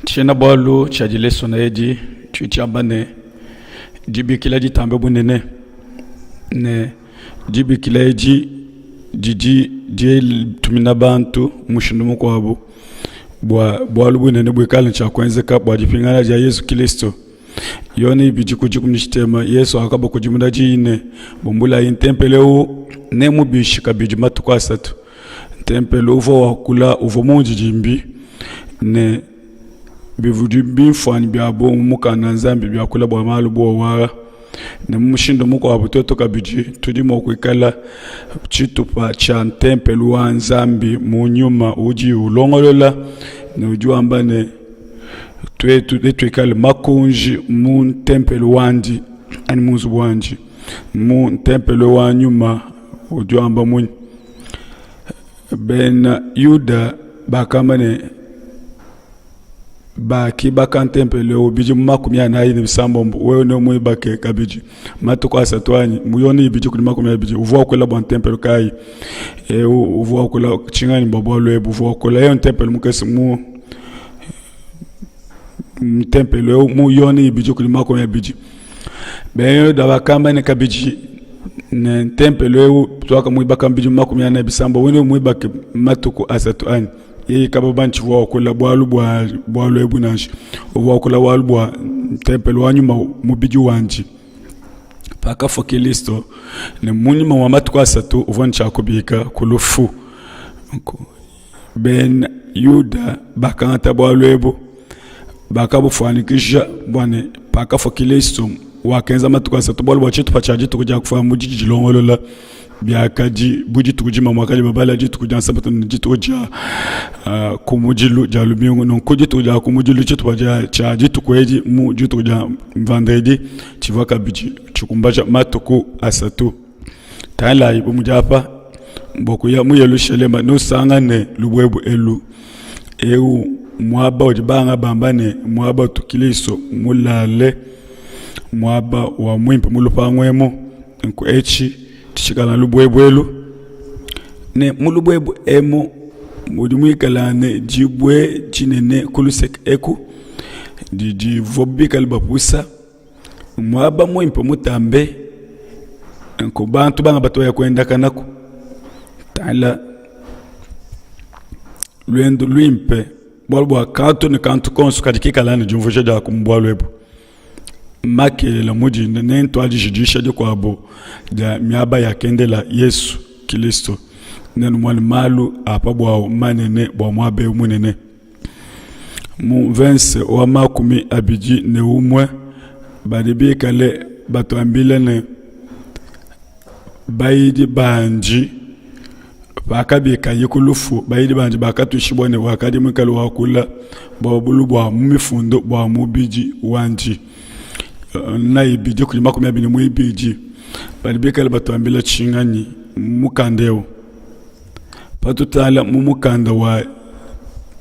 Tshiena-bualu tshia dilesona edi tshidi tshiamba ne, Dibikila ditambe bunene, ne dibikila edi didi ditumina bantu mushindu mukuabu bua bualu bunene buikale ne tshia kuenzeka bua dipingana dia Yezu Kilisto. Yone ibidi ku dikumi ne tshitema, Yesu wakabakudimuna diyi ne, Bumbulayi ntempelo eu, nemubishe kabidi matuku asatu. Ntempelo uvua wakula uvua mundidimbi ne bivudi bimfuanyi biabu mu mukanda wa Nzambi biakula bua malu buowa ne mu mushindu mukuabu tuetu kabidi tudi mua kuikala tshitupa tshia ntempelo wa Nzambi mu nyuma udi ulongolola ne udi wamba ne tuetu netuikale makunji mu ntempelo wandi anyi mu nzubu wandi mu ntempelo wa nyuma udi wamba munyi Bena Yuda bakamba ne, Bakibaka ntempelo eu bidimu 46, wewe neumuibake kabidi matuku asatu anyi? Mu Yone ibidi kudi 20, uvua wakula bua ntempelo kayi? Eu uvua wakula tshinganyi bua bualu ebu? Uvua wakula eu ntempelo mukese mu ntempelo eu mu Yone ibidi kudi 20. Bena Yuda bakamba ne kabidi ne ntempelo eu tuakamuibaka mu bidimu 46, wewe neumuibake matuku asatu anyi? Yeye kababa ntshivua wakula bualu bua bualu ebu nansha, uvua wakula bualu bua ntempelo wa nyuma mubidi wandi. Pakafua Kilisto ne munyima wa matuku asatu uvua ne tshia kubika ku lufu. Bena Yuda bakangata bualu ebu bakabufuanyikija bua ne pakafua Kilisto wakenza matuku asatu bualu bua tshitupa tshia dituku dia kufa mu didilongolola biakadi bu dituku dima muakadi babala dituku dia nsabatu ne dituku dia uh, kumudilu dia lumingu. Nunku dituku dia kumudilu tshitupa tshia dituku edi mu dituku dia vendredi tshivua kabidi tshikumbaja matuku asatu. Tangilayi bu mudi apa bua kuya mu Yelushalema nusangane lubuebue elu. Eu muaba udi banga bamba ne muaba utu Kilisto mulale, muaba wa muimpe mu lupangu emu. Nku etshi tshikala lubuebue elu ne mu lubuebue emu mudi muikala ne dibue dinene ku luseke eku didivua bikale bapusa. Muaba muimpe mutambe nku bantu banga batu baya kuendakanaku tangila luendu luimpe bualu bua kantu ne kantu konso kadi kikala ne diumvuija diaku mu bualu ebu. Makelela mu dinda nentuadije diyisha dikuabu dia miaba yakendela Yesu Kilisto. Nenumone malu a pa buawu manene bua muaba eu munene. Mu mvese wa 21 badi bikale batuambila ne, bayidi bandi pakabikaye ku lufu, bayidi bandi bakatuishibua ne wakadi muikale wakula bua bulu bua mu mifundu bua mubidi wandi. Na ibidi kudi 22 badi bikale batuambila tshinganyi mukanda eu? Patutala mu mukanda wa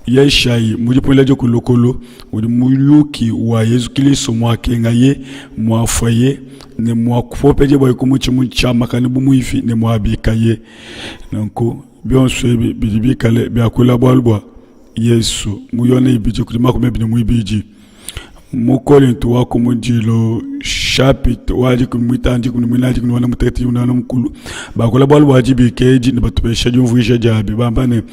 Yeshayi mu Dipungila Dikulukulu, udi muyuki wa Yezu Kilisto muakengaye, muafuaye, ne muakupopedibuaye ku mutshi mutshiamakane bu muivi ne muabikaye. Nunku bionso ebi bidi bikale biakula bualu bua Yesu mu Yone ibidi kudi 22. Mu Kolinto wa kumudilu chapitre wa dikumi muitanu dikumi ne muinayi dikumi ne muanda mutekete dikumi ne muanda mukulu bakula bualu bua dibika edi ne batupesha diumvuija diabi bamba ne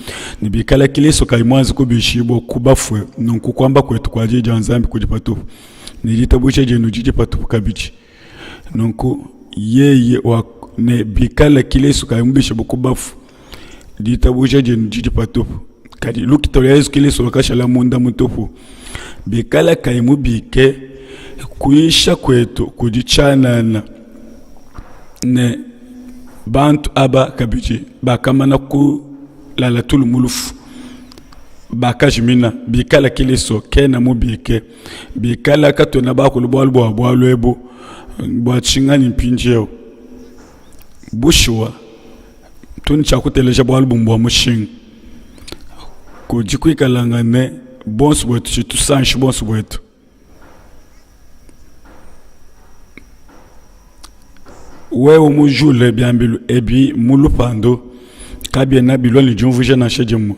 ne bikala Kristo kayi muanze kubishibua ku bafue nunku kuamba kuetu kua diyi dia Nzambi kudi patupu ne ditabuja dienu didi patupu kabidi nunku yeye wa ne bikala Kristo kayi mubishibue ku bafue ditabuja dienu didi patupu kadi lukita lua Yezu Kristo luakashala munda mutupu. Bikala kayi mubike, kuyisha kuetu kudi tshianana, ne bantu aba kabidi bakamana kulala tulu mu lufu, bakajimina. Bikala Kristo kena mubike, bikala katuena bakulu bualu bua bualu ebu, bua tshinganyi mpindieu? Bushuwa, tudi ne tshia kuteleja bualu bumue bua mushinga kudi kuikalangane ne bonso buetu tshitusanshi bonso buetu. Wewe mujule biambilu ebi mu lupandu kabiena bilua ne diumvuija nansha dimue.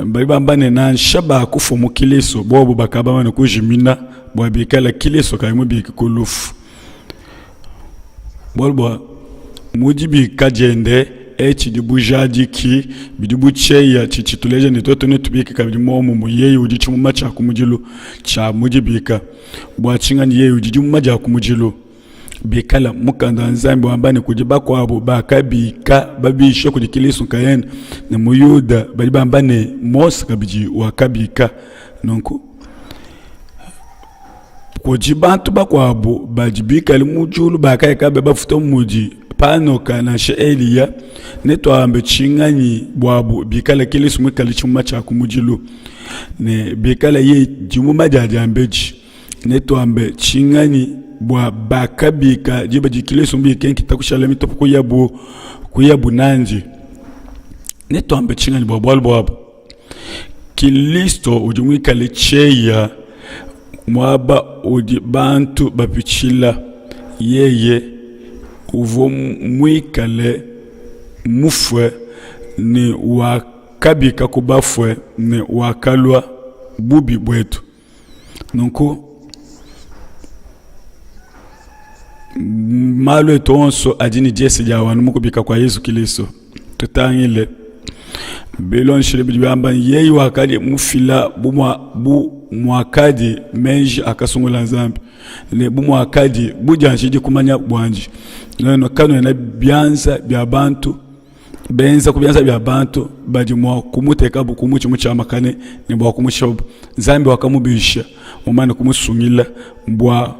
Badi bamba ne, nansha bakufua mu Kilisto, bobu bakabamane kujimina bua bikala Kilisto kayi mubike ku lufu. Bualu bua mu dibika diende etshi bujadiki bidi bu tshieya tshidi tshituleja ne tuetu netubike kabidi muomumue. Yeye udi tshimuma tshia kumudilu tshia mu dibika. Bua tshinganyi yeye udi dimuma dia kumudilu? Bikala mukanda wa Nzambi wamba ne kudi bakuabu bakabika babisha kudi Kilisto nkayende, ne mu Yuda badi bamba ne Mose kabidi wakabika. Nunku kudi bantu bakuabu badi bikale mu diulu bakaya kabe bafuta mudi Panoka nansha Eliya, netuambe tshinganyi buabu bikala Kilisto muikale tshimuma tshia kumudilu ne bikala yeye dimuma dia diambedi? Netuambe tshinganyi bua bakabika diba di Kilisto mubike nkita kushala mitupu kuyabu kuyabu nandi? Netuambe tshinganyi bua bualu buabu? Kilisto udi muikale tshieya muaba udi bantu bapitshila, yeye uvua muikale mufue ne wakabika ku bafue ne wakalua bubi buetu. Nunku malu etu onso adi ne diese dia wanu mu kubika kua Yezu Kilisto. Tutangile bilonshile bidi biamba yeye wakadi mufila bu mua bu muakadi meji akasungula Nzambi ne bu muakadi budianjidi kumanya buanji nuenu kanuena bianza bia bantu benza ku bianza bia bantu badi mua kumutekabu ku mutshi mutshiamakane ne bua kumushipabu. Nzambi wakamubisha mumane kumusungila bua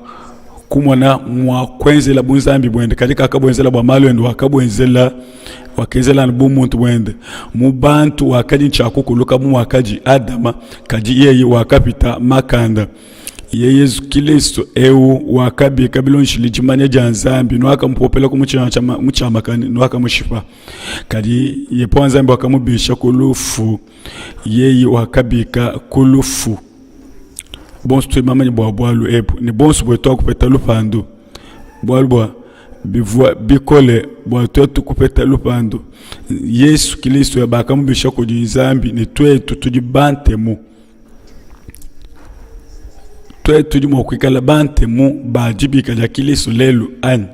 kumona mua kuenzela bunzambi buende, kadi kakabuenzela bua malu ende, wakabuenzela wakenzela anu bumuntu buende. Mu bantu wakadi ntshia kukuluka bu muakadi Adama, kadi yeye wakapita makanda. Ye Yezu Kilisto eu wakabika bilondeshile dimanya dia Nzambi, nuakamupopela ku mutshiamakane, nuakamushipa. Kadi Yehowa Nzambi wakamubisha ku lufu, yeye wakabika ku lufu. Bonso tudi bamanye bua bualu ebu, ne bonso buetu akupeta lupandu, bualu bua bivua bikole bua tuetu kupeta lupandu. Yesu Kilisto bakamubisha kudi Nzambi, ne tuetu tudi bantemu. Tuetu tudi mua kuikala bantemu ba dibika dia Kilisto lelu anyi?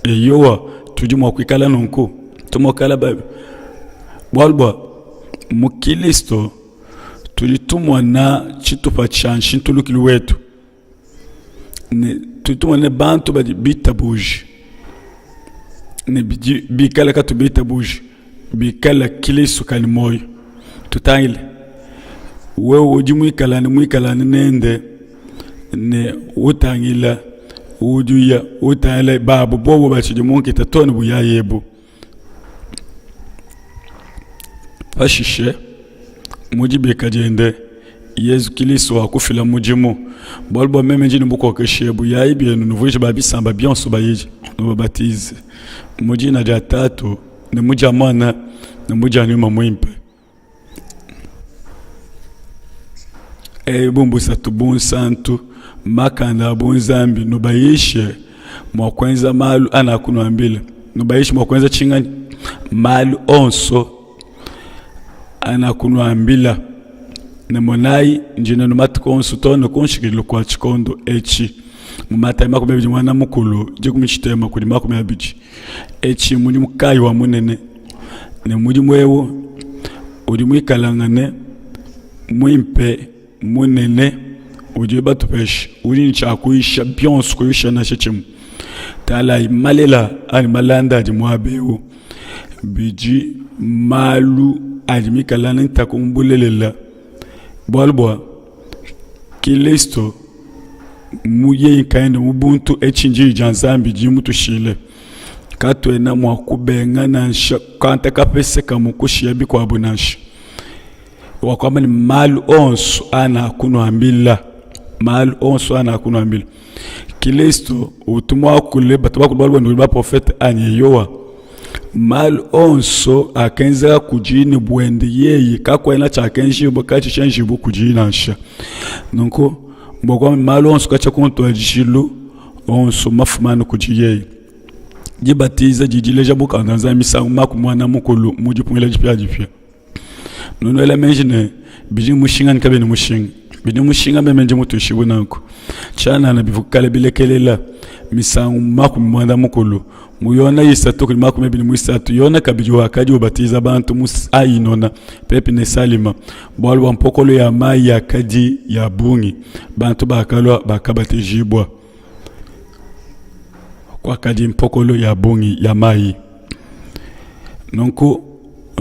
Eyowa, tudi mua kuikala nunku. Tudi mua kuikala ba bualu bua mu Kilisto tudi tumona tshitupa tshia nshintulukilu wetu ne tudi tumona bantu badi bitabuje ne bidi bikale katu bitabuje bikala Kilisto kani muoyo. Tutangile, wewe udi muikalane muikalane nende ne utangila udi uya utangila babu bobo batshidi mu nkita too ne buyayi ebu. Pashishe mu dibika diende Yezu Kilisto wakufila mudimu, bualu bua meme ndi ne bukokeshi ebu, yayi bienu nuvuije ba bisamba bionso bayidi, nubabatize mu dina dia Tatu ne mu dia Muana ne mu dia Nyuma Muimpe. Ebu mbusatu bunsantu, makanda a bunzambi, nubayishe mua kuenza malu anakunuambila. Nubayishe mua kuenza tshinganyi? Malu onso anakunuambila. Ne monayi, ndi nenu matuku onso too ne ku nshikidilu kua tshikondo etshi. Mu Matayi 24 30 kudi 20. Etshi mmudimu kayi wa munene? Ne mudimu eu udi muikalangane muimpe munene udi batupesha udi ne tshia kuyisha bionso kuyisha nansha tshimue. Talayi malela anyi malanda adi muaba eu bidi malu adi mikale ne ntaku mu bulelela bualu bua Kilisto mu yeye nkayende mu buntu etshi ndiyi dia Nzambi didi mutushile. Katuena mua kubenga nansha kanta kapese kamue kushiya bikuabu nansha. Wakuamba ne malu onso anakunuambila, malu onso anakunuambila. Kilisto utu muakule batu bakule bualu buende kudi baprofete anyi? Eyowa. Malu onso akenzeka kudi ne buende yeye, kakuena tshiakenjibua katshi tshienjibua kudi nansha. Nunku bua kuamba malu onso katshia ku ntuadijilu onso mafuma anu kudi yeye. Dibatiza didi dileja bukanda Nzambi misangu makumi muanda mukulu mu dipungila dipiadipia. Nunuela meji ne bidi mushinga ne kabiena mushinga. Bidi mushinga meme ndi mutuishibue nanku. Tshianana bivua kale bilekelela misangu makumi muanda mukulu mu Yona isatu kudi makumi abidi muisatu. Yona kabidi wakadi ubatiza bantu mu Ainona pepi ne Salima, bualu bua mpokolo ya mayi yakadi ya bungi, bantu bakalua bakabatijibua. Kuakadi mpokolo ya bungi ya mayi. Nunku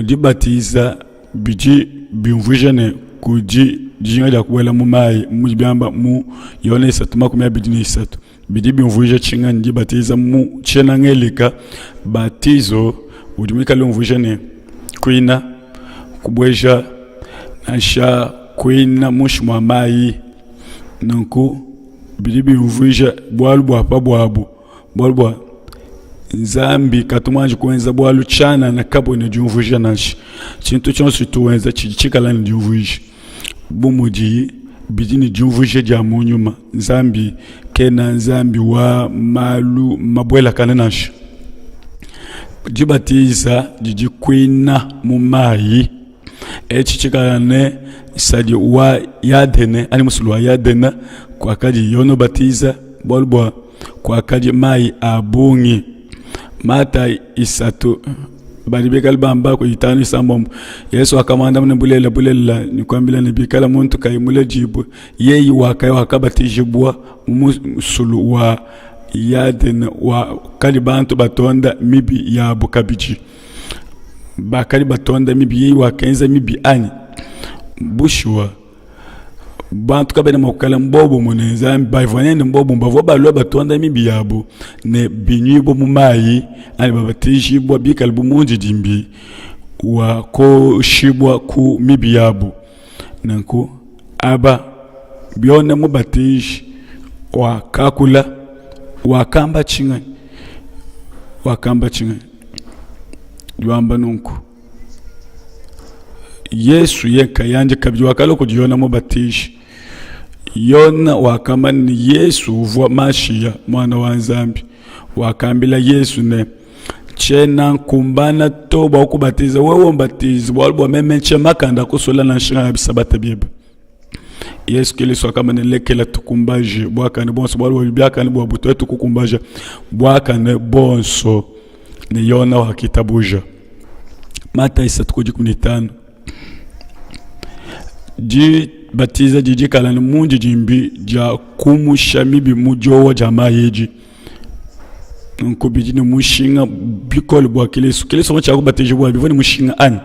dibatiza bidi biumvuija ne kudi dijinga dia kubuela mu mayi mudi biamba mu Yone 3:23. Bidi biumvuija tshinganyi dibatiza mu tshiena Ngelika? Batizo udi muikale umvuija ne kuina, kubueja, nansha kuina muinshi mua mayi. Nunku bidi biumvuija bualu bua pa buabu, bualu bua Nzambi katu muanji kuenza bualu tshianana kabuena diumvuija nansha. Tshintu tshionso tshitu wenza tshidi tshikala ne diumvuija. Bu mudi bidi ne diumvuija dia mu nyuma, Nzambi kena Nzambi wa malu mabuelakane nansha. Dibatiza didi kuina mu mayi. Etshi tshikala ne nsadi wa Yadene anyi musulu wa Yadene kuakadi Yone ubatiza, bualu bua kuakadi mayi a bungi. Mata isatu badi bikale bamba ku itanu isambombo. Yesu wakamuandamuna ne, Bulelela, bulelela, nikuambila ne, bikala muntu kayi muledibue, yeye wakaya wakabatijibua mu musulu wa Yadene wakadi bantu batonda mibi yabo kabidi. Bakadi batonda mibi, yeye wakenza mibi anyi? Bushuwa bantu kabena mua kuikala mu buobumue ne Nzambi, bavua nende mu buobumue, bavua balua batonda mibi yabu ne binyuibua mu mayi anyi babatijibua bikale bu mundidimbi wa koshibua ku mibi yabu. Nanku aba Yone Mubatiji wakakula, wakamba tshinganyi? Wakamba tshinganyi? Wamba nunku Yesu ye nkayandi kabidi wakalua kudi Yona Mubatiji. Yona wakamba ne, Yesu uvua Mashiya, muana wa Nzambi. Wakambila Yesu ne, tshiena nkumbana to bua kukubatiza wewe umbatize, bualu bua meme ntshiena makanda akusula nansha ya bisabata biebe. Yesu Kilisto wakamba ne, lekela tukumbaje buakane buonso, bualu bua biakane bua tuetu kukumbaja buakane buonso. Ne Yona wakitabuja. Matayi 3:15. Dibatiza didi dikala ne mundidimbi dia kumusha mibi mu diowa dia mayi edi. Nunku bidi ne mushinga bikole bua Kilisto. Kilisto wa tshiakubatijibua bivua ne mushinga anyi?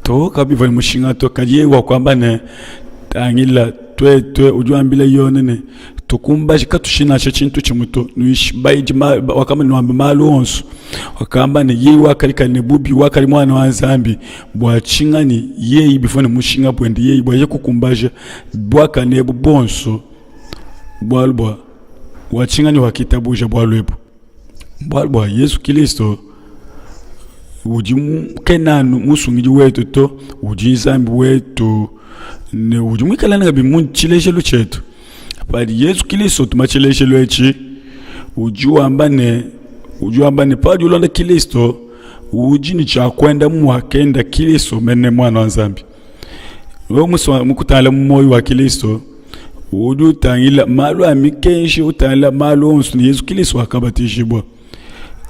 To, kabivua ne mushinga to. Kadi yeye wakuamba ne, tangila tuetu, udi wambila Yone ne, tukumbaje katushi nansha tshintu tshimue to. Bayidi wakamba nuambe malu onso. Wakamba ne yeye wakadi kali ne bubi, wakadi muana wa Nzambi. Bua tshinganyi yeye bivua ne mushinga buende yeye bua yeye kukumbaja buakane ebu buonso, bualu bua wa tshinganyi wakitabuja bualu ebu? Bualu bua Yesu Kilisto udi kena anu musungidi wetu to, udi Nzambi wetu ne udi muikale kabidi mu tshilejelu tshietu. Padi Yesu Kilisto utuma tshilejelu etshi, udi wamba ne udi wamba ne padi ulonda Kilisto udi ne tshia kuenda muakenda Kilisto mene muana wa Nzambi. Wewe musua mukutangila mu muoyo wa Kilisto, udi utangila malu a mikenji, utangila malu onso ne Yesu Kilisto wakabatijibua.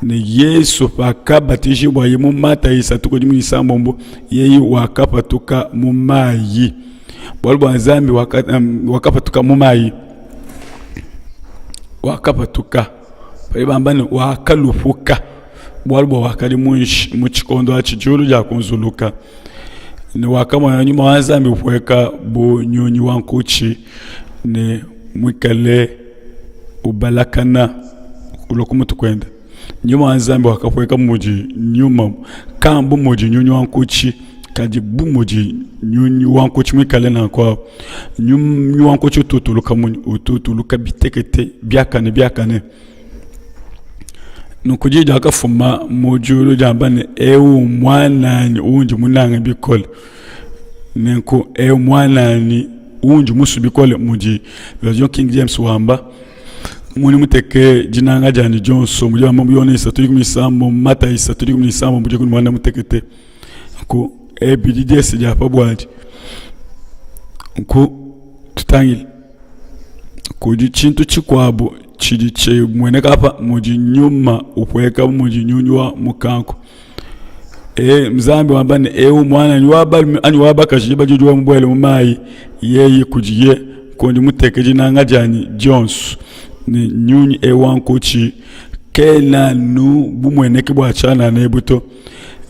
Ne Yesu pakabatijibwaye mu Matayi isatu kudi isambombo, yeye wakapatuka mu mayi. Bualu bua Nzambi wakapatuka mu mayi. Wakapatuka. Badi bamba ne wakalupuka. Bualu bua wakadi muinshi mu tshikondo atshi diulu diakunzuluka. Ne wakamona nyuma wa Nzambi upueka bu nyunyi wa nkutshi ne muikale ubalakana ulua ku mutu kuende. Nyuma wa Nzambi wakapueka mudi nyuma ka bu mudi nyunyi wa nkutshi, kadi bu mudi nyunyi wa nkutshi muikale nanku awu. Nyunyi wa nkutshi utu utuluka munyi? Utu utuluka bitekete biakane biakane. Nunku diyi diakafuma mu diulu diamba ne, eu mmuananyi undi munange bikole. Nenku eu mmuananyi undi musue bikole, mudi Version King James wamba. Mudi muteke dinanga dianyi dionso mudi wamba mu Yone 3:16, Matayi 3:16 mudi muanda mutekete. Nunku. Bidi dyese dya pa bwadi. Nku tutangile kudi tshintu tshikuabu tshidi tshimueneka apa mudi nyuma upueka mudi nyunyi wa mukanku. E, Nzambi wamba ne eu muananyi wa balume anyi wa bakaji diba didiwa mubuele mu mayi yeye kudiye kundi muteke dinanga dianyi dionso ne nyunyi eu wa nkutshi kena nu bumueneke bua tshianana ebu to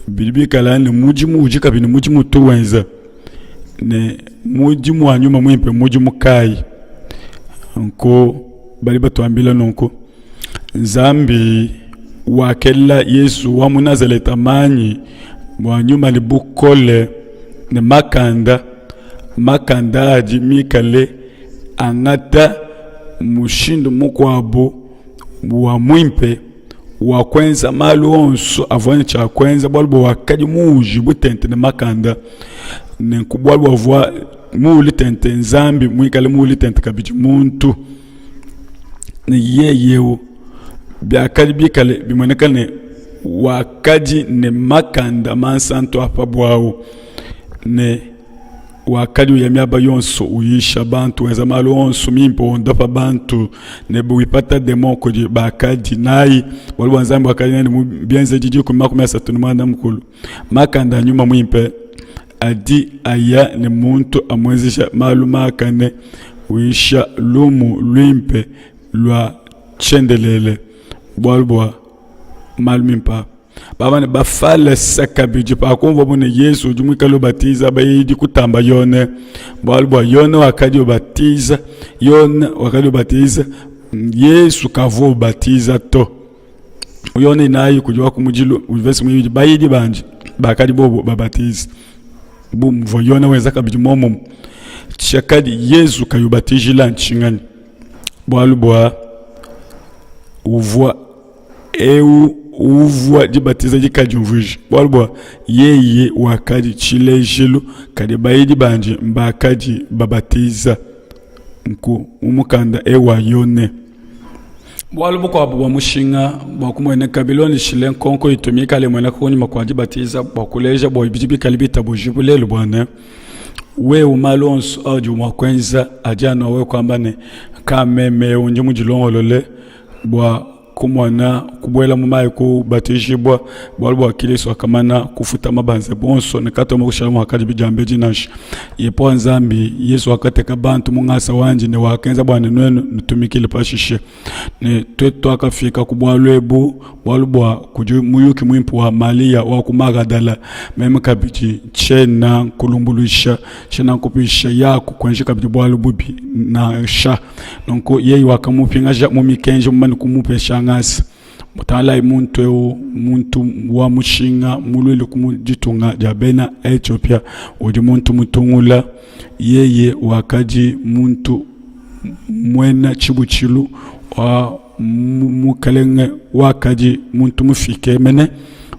bidi bikala ne mudimu udi kabidi ne mudimu utu wenza ne mudimu wa nyuma muimpe mudimu kayi nku badi batuambila nunku Nzambi wakela Yezu wa mu Nazaleta manyi bua nyuma ne bukole ne makanda, makanda adi mikale angata mushindu mukuabu wa muimpe wa kuenza malu onso avua ne tshia kuenza, bualu bua wakadi muujibue tente ne makanda. Nenku bualu bua muuli tente Nzambi muikale muuli tente kabidi muntu. Ne yeye eu biakadi bikale bimueneka ne wakadi ne makanda mansantu a pa buawu ne wakadi uya miaba yonso uyisha bantu wenza malu onso mimpe wondopa bantu ne wipata demon kudi bakadi nayi bualu bua Nzambi wakadi nende mu Bienzedi 10:31. Makanda a nyuma muimpe adi aya ne muntu amuenzeja malu makane, uyisha lumu luimpe lua tshiendelele bualu bua malu mimpe a bamane Bafalese kabidi pakumvuabu ne Yezu udi muikale ubatiza bayidi kutamba Yone, bualu bua Yone wakadi ubatiza, Yone wakadi ubatiza, Yezu kavua ubatiza to. Yone nayi kudi wa kumudilu mvese muibidi bayidi bandi bakadi bobo babatiza bu muvua Yone wenza kabidi muomumue. Tshiakadi Yezu kayi ubatijila ntshinganyi? Bualu bua uvua eu uvua dibatiza dikadi diumvuija, bualu bua yeye wakadi tshilejilu, kadi bayidi bandi mbakadi babatiza nku mu mukanda eu wa Yone. Bualu bukuabu bua mushinga bua kumueneka bilondeshile nkonko itu mikale imueneka kunyima kua dibatiza bua kuleja bua bidi bikale bitabujibue lelu bua ne, wewe malu onso audi mua kuenza adi anu wewe kuamba ne, ka meme eu ndi mudilongolole bua kumona kubuela mu mayi kubatijibua bualu bua Kilisto wakamana kufuta mabanza bonso ne katuena kushala muakadi bidiambedi nansha. Yepowa Nzambi, Yesu wakateka bantu mu ngasa wandi ne wakenza bua ne nuenu nutumikile pashishe. Ne tuetu tuakafika ku bualu ebu bualu bua kudi muyuki muimpe wa Malia wa ku Magadala. Meme kabidi tshiena nkulumbuluisha, tshiena nkupisha, yaku kuenji kabidi bualu bubi nansha. Nunku yeye wakamupingaja mu mikenji mumane kumupesha ngasa. Mutangalayi muntu eu, muntu wa mushinga muluile ku ditunga dia bena Etiopia, udi muntu mutungula. Yeye wakadi muntu muena tshibutshilu wa mukalenge, wakadi muntu mufike mene,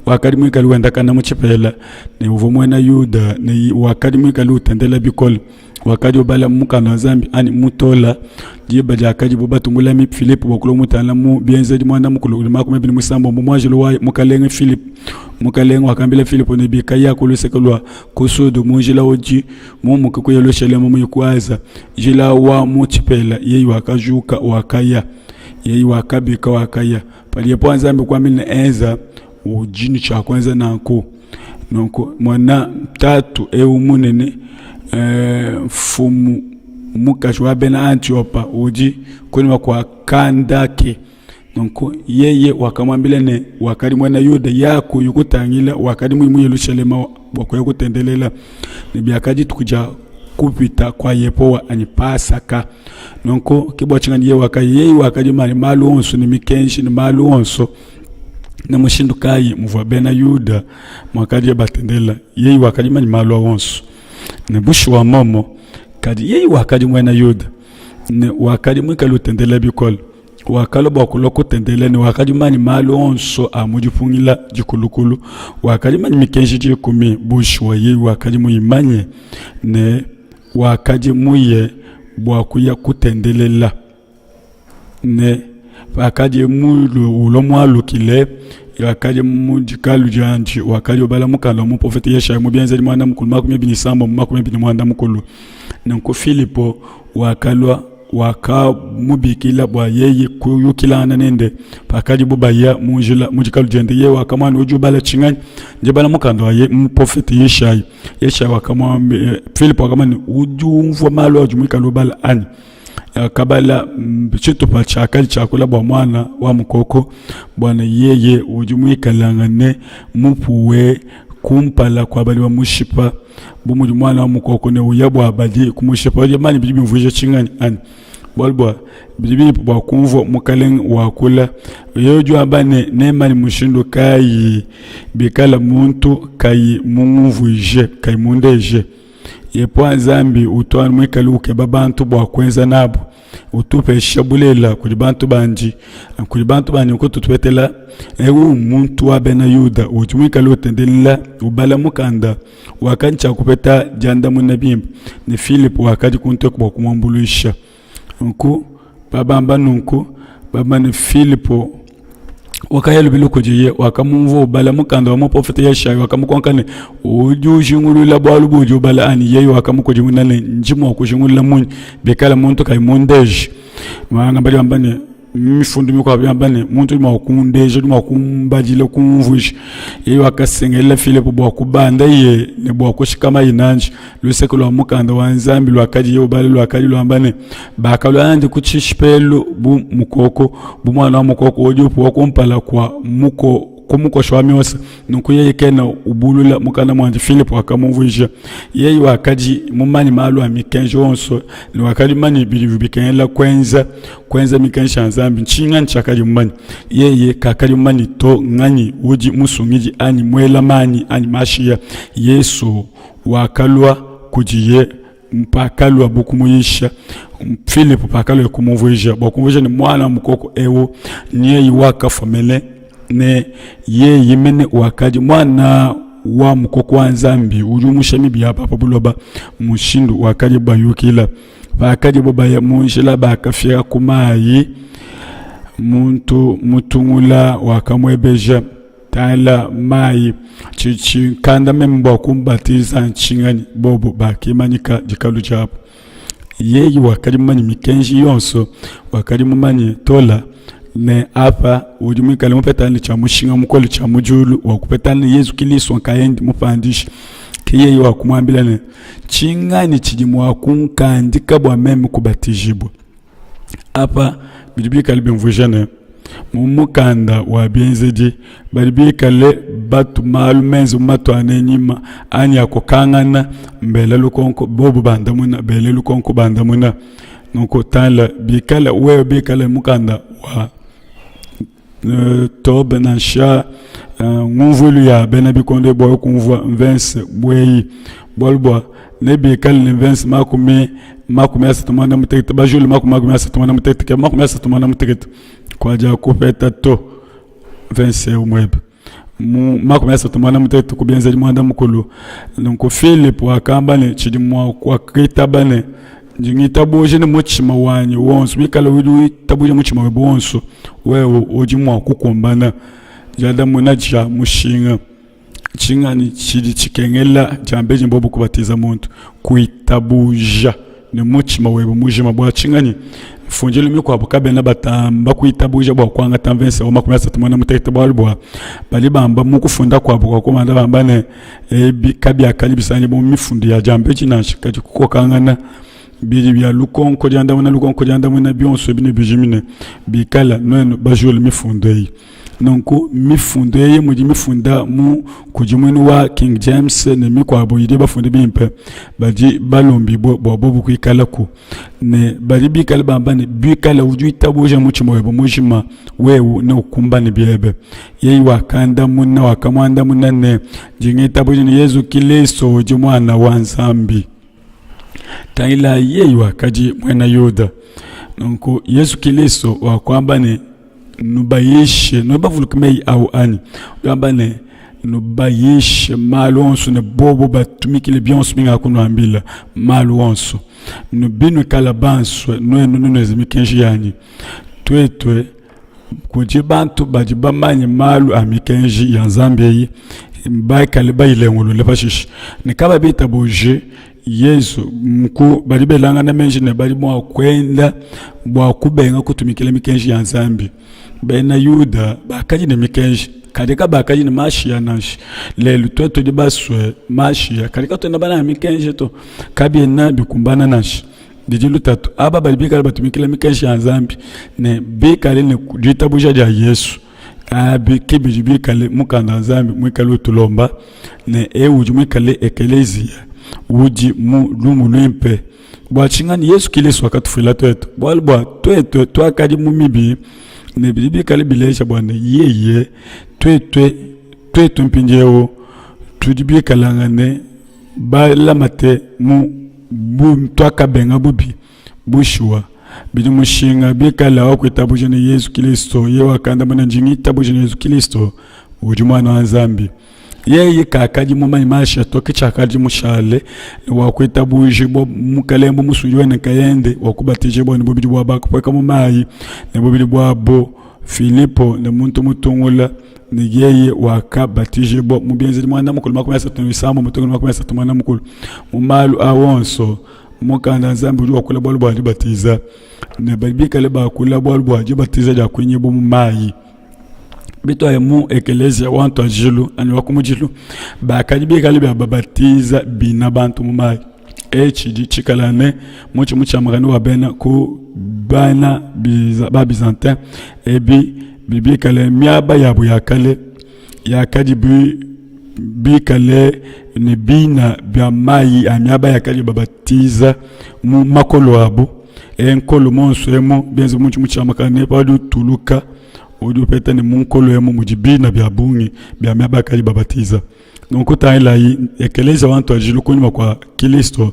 wakadi muikale wendakana mu tshipela, ne uvua muena Yuda, ne wakadi muikale utendela bikole. Wakadi ubala mukanda wa Nzambi anyi mutola diba diakadibo batungula mi Filipo bua kulua mutangila mu Bienzedi muanda mukulu udi makumi abidi muisambombo muanjelo wa mukalenge Filipo. Mukalenge wakambila Filipo ne, Bika, ya ku luseke lua ku sudu mu njila udi mumuke ku Yelushalema muye ku Aza, njila wa mu tshipela. Yeye wakajuka wakaya, yeye wakabika wakaya. Padi Yehowa Nzambi ukuambila ne, enza, udi ne tshia kuenza nanku. Nunku mona tatu eu munene mfumu mukaji wa bena Antiopa udi kunyima kua Kandake. Nunku yeye wakamuambila ne, wakadi muena Yuda, yaku yukutangila, wakadi mu Yelushalema bua kuya kutendelela, ne biakadi dituku dia kupita kua Yehowa anyi Pasaka. Nunku ke bua tshinganyi yeye wakaya, yeye wakadi manye malu onso ne mikenji ne malu onso ne mushindu kayi muvua bena Yuda muakadiye batendelela. Yeye wakadi manye malu a onso ne bushuwa momo, kadi yeye wakadi muena Yuda ne wakadi muikale utendelela bikole. Wakalua bua kulua kutendelela ne wakadi manye malu onso a mu dipungila dikulukulu, wakadi manye mikenji dikumi. Bushuwa yeye wakadi muyimanye ne wakadi muye bua kuya kutendelela ne. Pakadiye ulua mualukile, wakadi mu dikalu diandi, wakadi ubala mukanda wa muprofete Yeshaya mu Bienzedi muanda mukulu 23 30. Nunku Filipo wakalua wakamubikila bua yeye kuyukilangana nende. Pakadibu baya mu njila mu dikalu diende, yeye wakamuambila, udi ubala tshinganyi? Ndi bala mukanda wa muprofete Yeshaya. Yeshaya wakamuambila, Filipo wakamuambila, udi umvua malu audi muikale ubala anyi? Kabala tshitupa tshiakadi tshiakula bua muana wa mukoko, bua ne yeye udi muikalangane mupuwe kumpala kua badi bamushipa, bu mudi muana wa mukoko ne uya bua badi kumushipa. Udi manya bidi biumvuija tshinganyi anyi? Bualu bua bidi bimpe bua kumvua mukalenge wakula. Yeye udi wamba ne, Nemanye mushindu kayi bikala muntu kayi mungumvuije, kayi mundeje? Yepowa Nzambi utu anu muikale ukeba bantu bua kuenza nabu, utupesha bulelela kudi bantu bandi, kudi bantu bandi kutupetela. Eu muntu wa bena Yuda udi muikale utendelela, ubala mukanda wakadi tshia kupeta diandamuna bimpe, ne Filipo wakadi kuntu eku bua kumuambuluisha. Nunku babamba nunku bamba ne Filipo wakaya lubilu kudiye, wakamumvua ubala mukanda wa muprofete Yeshaya, wakamukonka ne, udi ujingulula bualu buudi ubala anyi? Yeye wakamukudimuna ne, ndi mua kujingulula munyi bikala muntu kayi mundeje? Banga badi bamba ne mifundu mikuabu yamba ne muntu udi mua kundeja, udi mua kumbadila, kumvuija. Yeye wakasengelela Filipo bua kubandaye ne bua kushikamaye nandi. Luseke lua mukanda wa Nzambi luakadiye ubala luakadi luamba ne, bakalua nandi ku tshishipelu bu mukoko, bu muana wa mukoko udi upuwa kumpala kua muko ku mukoshi wa miosa, nunku yeye kena ubulula mukana muandi. Filipo wakamumvuija. Yeye wakadi mumanye malu a mikenji onso ne wakadi mumanye bidi bikengela kuenza kuenza mikenji ya Nzambi. Ntshinganyi tshiakadi mumanye? Yeye kakadi mumanye to nganyi udi musungidi anyi muela manyi anyi Mashiya. Yesu wakalua kudiye pakaluabu kumuyisha. Filipo pakalua kumumvuija bua kumvuija ne muana wa mukoko eu nyeye wakafua mene ne yeye mene wakadi muana wa mukoko wa Nzambi udi umusha mibi ya pa buloba. Mushindu wakadi bayukila pakadibo baya mu njila, bakafika ku mayi. Muntu mutungula wakamuebeja, Tangila mayi, tshidi meme bua kumbatiza ntshinganyi? Bobo bakimanyika dikalu diabo. Yeye wakadi mumanye mikenji yonso, wakadi mumanye Tola ne apa udi muikale mupetangane ne tshia mushinga mukole tshia mu diulu, wa kupetangana ne Yezu Kilisto nkayende mupandishi. Ke yeye wakumuambila ne, Tshinganyi tshidi mua kunkandika bua meme kubatijibua? Apa bidi bikale biumvuija ne, mu mukanda wa Bienzedi badi bikale batu malu menze mu matuane nyima anyi akokangana, mbela lukonko bobu bandamuna, bele lukonko bandamuna. Nunku tangila bikale wewe bikale mukanda wa Tobe nansha ngumvuilu ya bena bikondo bua kumvua mvense bueyi, bualu bua nebikale ne mvense 36 bajule 36 ke 36 kuadia kupeta to mvense umuebe mu 36 ku Bienzedi muanda mukulu. Nunku Philip wakamba ne tshidi mua kuakitaba ne ndi ngitabuja ne mutshima wanyi wonso. Wikala udi witabuja mutshima webe wonso, wewe udi mua kukumbana diandamuna dia mushinga. Tshinganyi tshidi tshikengela diambedi mbobu kubatiza muntu? Kuitabuja ne mutshima webe mujima. Bua tshinganyi mfundilu mikuabu kabena batamba kuitabuja bua kuangata mvese wa 36, bualu bua badi bamba mu kufunda kuabu kua kumanda bamba ne ebi kabiakadi bisangibua mu mifundu ya diambedi nansha, kadi kukokangana bidi bia lukonko diandamuna lukonko diandamuna bionso ebi nebijimine bikala nuenu bajule mifundu eyi. Nunku mifundu eyi mudi mifunda mu nkudimuinu wa King James ne mikuabu idi bafunde bimpe, badi balombibue bua bobu kuikalaku ne badi bikale bamba ne, bikala udi witabuja mutshima webe mujima, wewe neukumbane biebe. Yeye wakandamuna wakamuandamuna ne, ndi ngitabuja ne Yezu Kilisto udi Muana wa Nzambi. Tangila, yeye wakadi muena Yuda. Nunku Yezu Kilisto wakuamba ne, nubayishe, nubavuluke meyi au anyi? Udi ne, nubayishe malu onso ne bobo batumikile bionso bingakunuambila malu onso. Binuikala bansue nuenu nunuenze mikenji yanyi. Tuetue. Kudi bantu badi bamanye malu a mikenji ya Nzambi eyi baikale bayilengulule pashishe ne kababitabuje Yezu nku badi belangana meji ne badi mua kuenda bua kubenga kutumikila mikenji ya Nzambi. Bena Yuda bakadi ne mikenji kadi kabakadi ne mashiya nansha. Lelu tuetu tudi basue mashiya kadi katuena banange mikenji to, kabiena bikumbana nansha. Didi lutatu. Aba badi bikale batumikila mikenji ya Nzambi ne bikale ne ditabuja dia Yesu, abi ke bidi bikale mukanda wa Nzambi muikale utulomba ne eu udi muikale ekeleziya udi mu lumu luimpe. Bua tshinganyi Yesu Kilisto wakatufuila tuetu? Bualu bua tuetu tuakadi mu mibi, ne bidi bikale bileja bua ne yeye tuetu tuetu mpindieu tudi bikalangane balamate mu bu tuakabenga bubi. Bushuwa, bidi mushinga bikala wa kuitabuja ne Yezu Kilisto. Yeye wakandamuna, ndi ngitabuja ne Yezu Kilisto udi Muana wa Nzambi. Yeye kakadi mumanye mashi to, ke tshiakadi mushale wa kuitabujibua Mukalenge bu musungidi wende nkayende, wa kubatijibua ne bubidi bua bakupueka mu mayi ne bubidi buabo Filipo ne muntu mutungula ne yeye wakabatijibua mu Bienzedi muanda mukulu 31 mutungu 30 muanda mukulu. Mu malu a wonso mukanda wa Nzambi udi wakula bualu bua dibatiza ne badi bikale bakula bualu bua dibatiza dia kuinyibua mu mayi. Bituaye mu ekeleziya wa ntuadijilu anyi wa kumudilu bakadi bikale bia babatiza bina bantu mu mayi. Etshi tshikala ne mutshi mutshiamakane wa bena ku bana ba Byzantin ebi bikale miaba yabu ya kale yakadi bikale ne bina bia mayi a miaba yakadi babatiza mu makolo abu enkolo monso emu bienze mutshi mutshiamakane padi utuluka udi upeta ne mu nkolo emu mudi bina bia bungi bia miaba yakadi babatiza. Nunku tangilayi ekeleziya wa ntuadijilu kunyima kua Kilisto,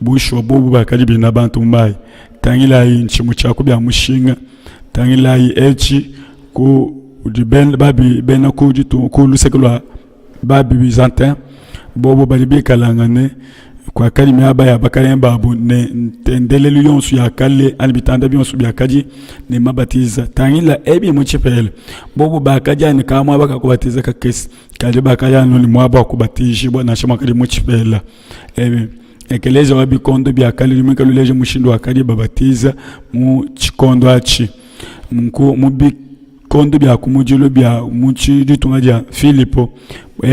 bushuwa bobu bakadi bina bantu mu mayi. Tangilayi ntshimue tshia ku bia mushinga. Tangilayi etshi ku udi bena babi bena ku ditu ku luseke lua babi Byzantin, bobu badi bikalangane kuakadi miaba ya bakalenge babu ne ntendelelu yonso ya kale anyi bitanda bionso biakadi ne mabatiza. Tangila ebi mu tshipela, bobu bakadi ani ka muaba ka kubatiza kakese. Kadi bakaya anu ne muaba wa kubatijibua nansha muakadi mu tshipela. Ebi ekelezia wa bikondo bia kale udi muikale uleja mushindu wakadi babatiza mu tshikondo atshi. Nunku mu bikondo bia kumudilu bia mu ditunga dia Filipo,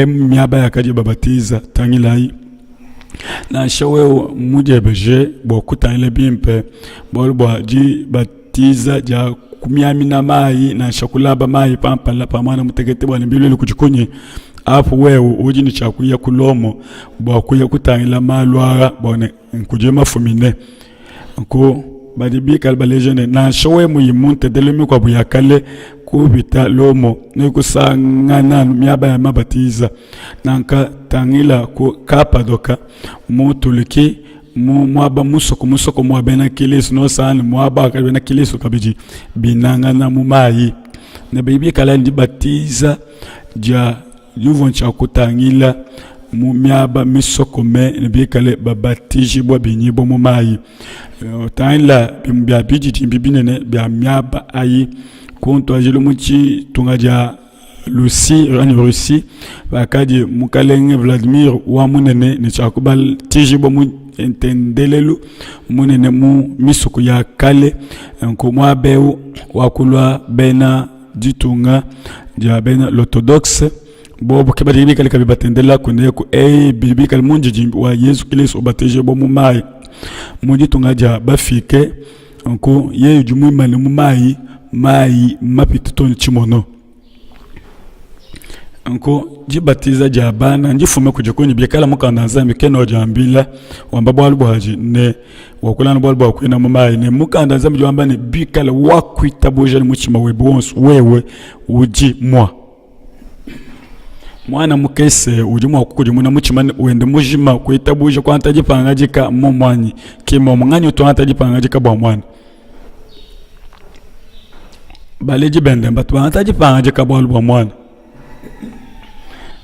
miaba yakadi babatiza. Tangilayi, nansha wewe mudiebeje bua kutangila bimpe bualu bua dibatiza dia kumiamina mayi nansha kulaba mayi pa mpala pa muana mutekete bua ne bilulu kudi kunyi apu wewe udi ne tshia kuya ku Lomo bua kuya kutangila malu aa bua ne nkudi mafumine nku badi bikale baleja ne nansha wewe muyi mu ntendelelu mikuabu ya kale kupita Lomo ne kusangana miaba ya mabatiza nanka tangila ku Kapadoka mu Tuluki mu muaba musoko musoko mua bena Kilisto nosangane muaba wakadi bena Kilisto kabidi binangana mu mayi ne bidi bikala dibatiza dia diuvua ntshia kutangila mu miaba misokome ne bikale babatijibua binyibua mu mayi. Tangila bimue bia bididimbi binene bia miaba ayi ku ntuadijilu mu tshitunga dia Lucie anyi Russie bakadi mukalenge Vladimir wa munene ne tshia kubatijibua mu ntendelelu munene mu misuku ya kale nku muaba eu wa kulua bena ditunga dia bena l'orthodoxe bobu ke badi bikale kabi batendelela kuneku eyi bidi bikale mundidimbi wa Yezu Kristo ubatijibua mu mayi mu ditunga dia bafike nku yeye udi muimane mu mayi mayi mapite too ne tshimono. Nku dibatiza dia bana ndifume kudi kunyi bikala mukanda wa Nzambi kena udiambila wamba bualu buadi ne wakulana bualu bua kuina mu mayi ne mukanda wa Nzambi udi wamba ne bikala wakuitabuja ne mutshima webe wonso wewe udi mua Muana mukese udi mua kukudimuna mutshima wende mujima kuitabuja kuangata dipangadika mmuanyi ki mmuomu nganyi utu wangata dipangadika bua muana baledi bende mbatu bangata dipangadika bualu bua muana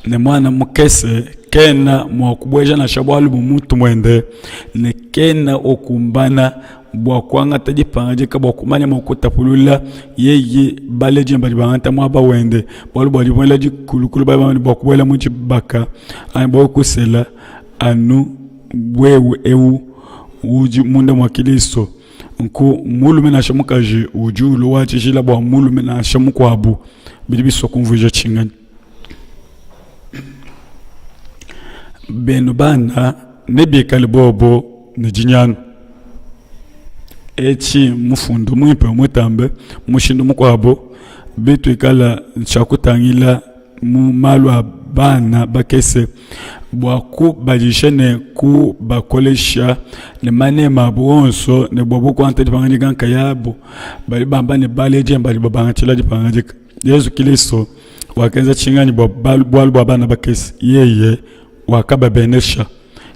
ne muana mukese kena mua kubueja nansha bualu mu mutu muende ne kena ukumbana. bua kuangata dipangadika bua kumanya mua kutapulula yeye baledi badi bangata muaba wende bualu bua dibuela dikulukulu badi bua kubuela mu dibaka anyi bua kusela anu wewe eu udi munda mua Kilisto nku mulume nansha mukaji udi ulua wa tshijila bua mulume nansha mukuabu bidi bisua kumvuija tshinganyi benu bana nebikale bobo ne dinyanu etshi mufundu muimpe mutambe mushindu mukuabo bituikala ntshia kutangila mu malu a bana bakese bua kubadisha ne kubakolesha ne manema abu onso ne bua kuangata dipangadika nkayabu badi bamba ne baledi badi babangatshila dipangadika Yezu Kilisto wakenza tshinganyi bua bualu bua bana bakese yeye wakababenesha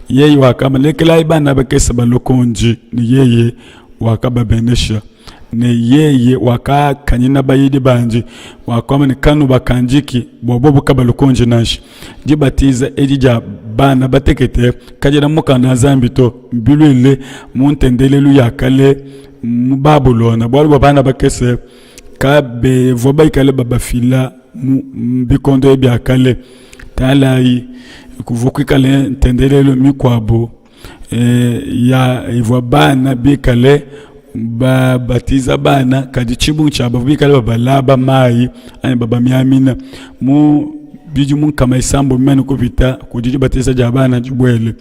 yeye wakamba lekelayi bana bakese balue kundi ne yeye wakababenesha ne yeye wakakanyina bayidi bandi wakamba ne kanubakandiki bua bobu kabalu kundi nansha dibatiza edi dia bana batekete kadiena mukanda wa Nzambi to mbiluile mu ntendelelu ya kale mu Babulona bualu bua bana bakese kabevua baikale babafila mu bikondo bia kale. Talayi, kuvua kuikale ntendelelu mikuabu e, ya ivua bana bikale babatiza bana, kadi tshibungi tshia bavua bikale babalaba mayi anyi babamiamina mu bidimu nkama isambo mimane kupita kudi dibatiza dia bana dibuele.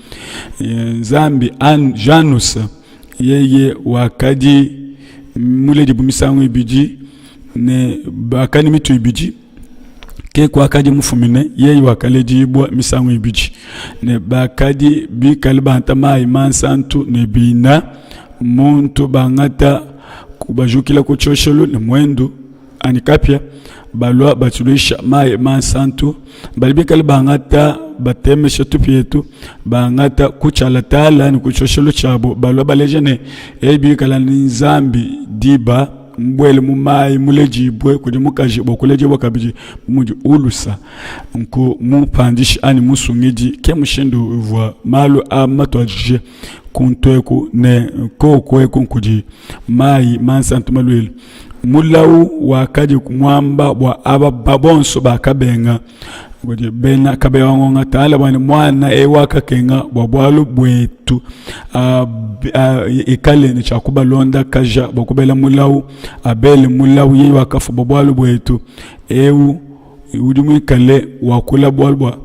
E, Nzambi an Janus yeye wakadi muledibue misangu ibidi ne bakadi mitu ibidi ke kuakadi mufumine yeye wakaledibua misangu ibidi ne bakadi bikale banta mayi mansantu ne bina muntu bangata kubajukila ku tshioshelu ne muendu anyi kapia balua batshiluisha mayi mansantu badi bikale bangata batemesha tupietu bangata ku tshialatala ne ku tshioshelu tshiabo balua baleja ne ebi bikala ni nzambi diba mbuele mu mayi muledibue kudi mukaji bua kuledibua kabidi mudi ulusa nku mupandishi anyi musungidi ke mushindu uvua malu a matuadije kuntu eku ne koku eku nkudi mayi mansantu maluile Mulawu wakadi kumuamba bua aba bonso bakabenga kudi bena kabewa tala bua ne muana eu wakakenga bua bualu buetu ikale ne tshia kubalondakaja bua kubela mulawu abele mulawu yeye wakafua bua bualu buetu eu udi muikale wakula bualu bua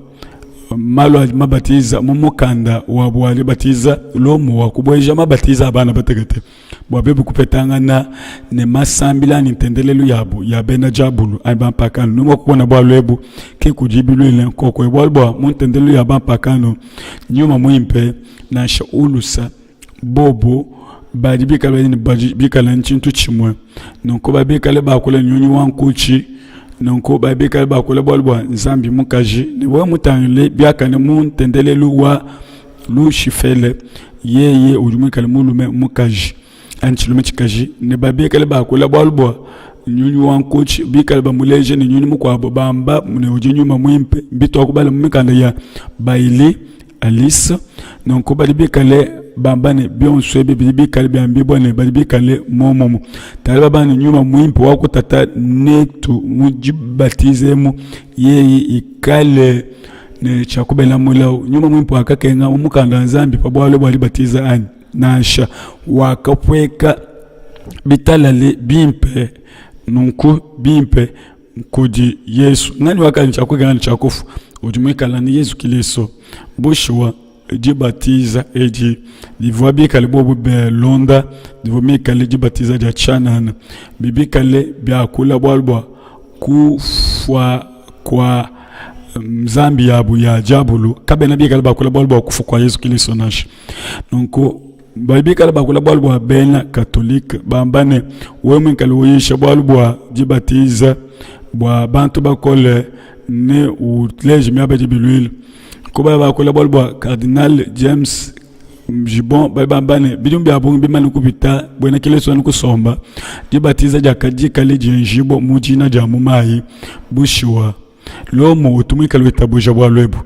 malu adi mabatiza mu mukanda wa bua dibatiza Lomo wa kubueja mabatiza a bana batekete bua bobu kupetangana ne masambila ne ntendelelu yabu ya bena diabulu anyi bampakano. Nudi mua kubona bualu ebu ke kudi biluile nkoko bualu bua mu ntendelelu ya bampakano nyuma muimpe nansha ulusa bobu badi bikale badi bikale tshintu tshimue nunku babikale bakula nyunyi wa nkutshi nunku babikale bakula bualu bua nzambi mukaji ne wewe mutangile biakane mu ntendelelu wa Lushifele yeye udi muikale mulume mukaji anyi tshilume tshikaji ne babikale bakula bualu bua nyunyi wa nkutshi bikale bamuleje ne nyunyi mukuabo bamba ne udi nyuma muimpe mbituakubala mu mikanda ya Bailey Alice nunku badi bikale bamba ne bionso ebi bidi bikale biambibua ne badi bikale muomumu tala baba ne nyuma muimpe wa kutata netu mu dibatiza emu yeye ikale ne tshia kubela mulawu. Nyuma muimpe wakakenga mu mukanda wa Nzambi pa bualu bua dibatiza anyi? Nansha, wakapueka bitalale bimpe nunku bimpe kudi Yesu. Nganyi wakadi ne tshia kukenga ne tshia kufua? Udi muikale ne Yesu Kilisto. Bushuwa dibatiza edi divua bikale bobu belonda divua mikale dibatiza dia tshianana, bibikale biakula bualu bua kufua kua nzambi yabu ya diabulu kabena bikale bakula bualu bua kufua kua Yezu Kilisto nansha. Nunku badi bikale bakula bualu bua bena Katolike bamba ne, wewe muikale uyisha bualu bua dibatiza bua bantu bakole ne uleje miaba idi biluilu. Ko bakula bualu bua Cardinal James Gibon badi bamba ne bidimu bia bungi bimane kupita buena Kilisto anu kusomba dibatiza diakadikale dienjibua mu dina dia mu mayi. Bushuwa, Lomo utu muikale witabuja bualu ebu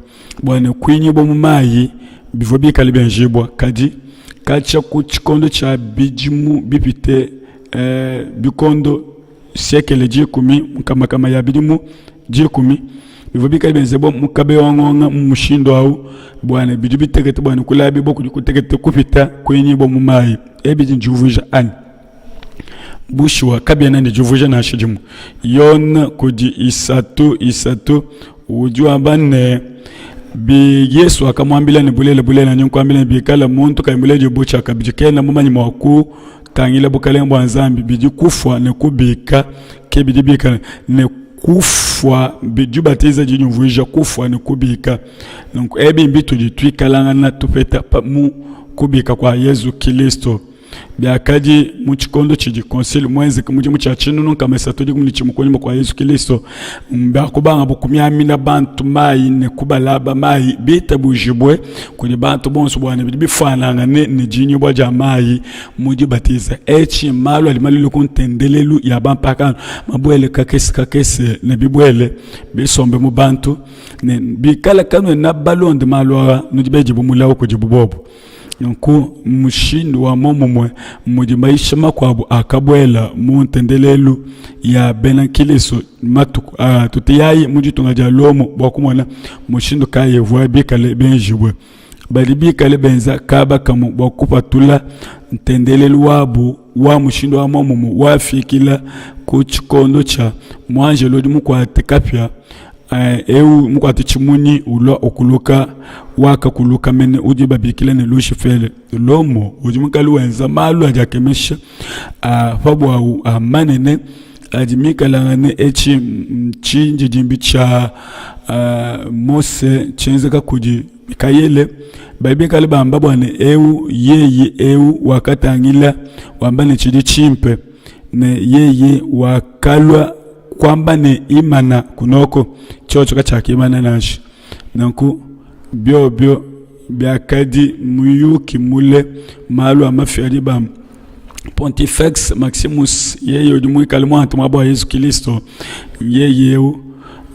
bua ne kuinyibua mu mayi bivua bikale bienjibua, kadi. Katshia ku tshikondo tshia bidimu bipite bikondo siekele dikumi, nkamakama ya bidimu dikumi, bivua bikale bienzebua mu kabeya wa ngonga mu mushindu au, bua ne bidi bitekete bua ne kulabibua kudi kutekete kupita kuinyibua mu mayi. Ebi bidi ne diumvuija anyi? Bushuwa kabiena ne diumvuija nansha dimue. Yone kudi 3:3 udi wamba ne, bi Yesu wakamuambila ne, Bulelela, bulelela, ndi nkuambila ne, bikala muntu kayi muledibue tshiakabidi, kena mumanye mua kutangila bukalenge bua Nzambi. Bidi kufua ne kubika ke bidi bikale ne kufua. Dibatiza didi diumvuija kufua ne kubika. Nunku ebi mbitudi tuikalangana tupeta mu kubika kua Yezu Kilisto. Biakadi mu tshikondo tshidi konsile muenzeke mudimu tshia 311 kunyima kua Yezu Kilisto, biakubangabu kumiamina bantu mayi ne kubalaba mayi bitabujibue kudi bantu bonso bua ne bidi bifuanangane ne dinyibua dia mayi mu dibatiza. Etshi malu adi malule ku ntendelelu ya bampakano mabuele kakese kakese ne bibuele bisombe mu bantu ne bikala kanuena balonde malu aa nudi bedibue mulawu kudibu bobu. Nunku, mushindu wa muomumue mudi mayisha makuabu akabuela mu ntendelelu ya bena nkristo matuku aa. Tuteyayi mu ditunga dia Lomo bua kumona mushindu kayi uvua bikale benjibue. Badi bikale benza kaba kamue bua kupatula ntendelelu wabu wa mushindu wa muomumue wafikila ku tshikondo tshia muanjelo udi mukuate kapia eu mukuate tshimunyi ulua ukuluka, wakakuluka mene udi babikila ne Lushifele. Lomo udi mukale wenza malu adi akemesha a pa buawu a manene adi mikalangane etshi tshindidimbi tshia Mose tshienzeka kudi Mikayele. Badi bikale bamba bua ne eu yeye eu wakatangila wamba ne tshidi tshimpe ne yeye wakalua kuamba ne imana kunoko, tshiotshi katshiakimana nansha. Nanku biobio biakadi muyuki mule malu a mafi adi ba Pontifex Maximus, yeye udi muikale muantu muaba wa Yezu Kilisto, yeye eu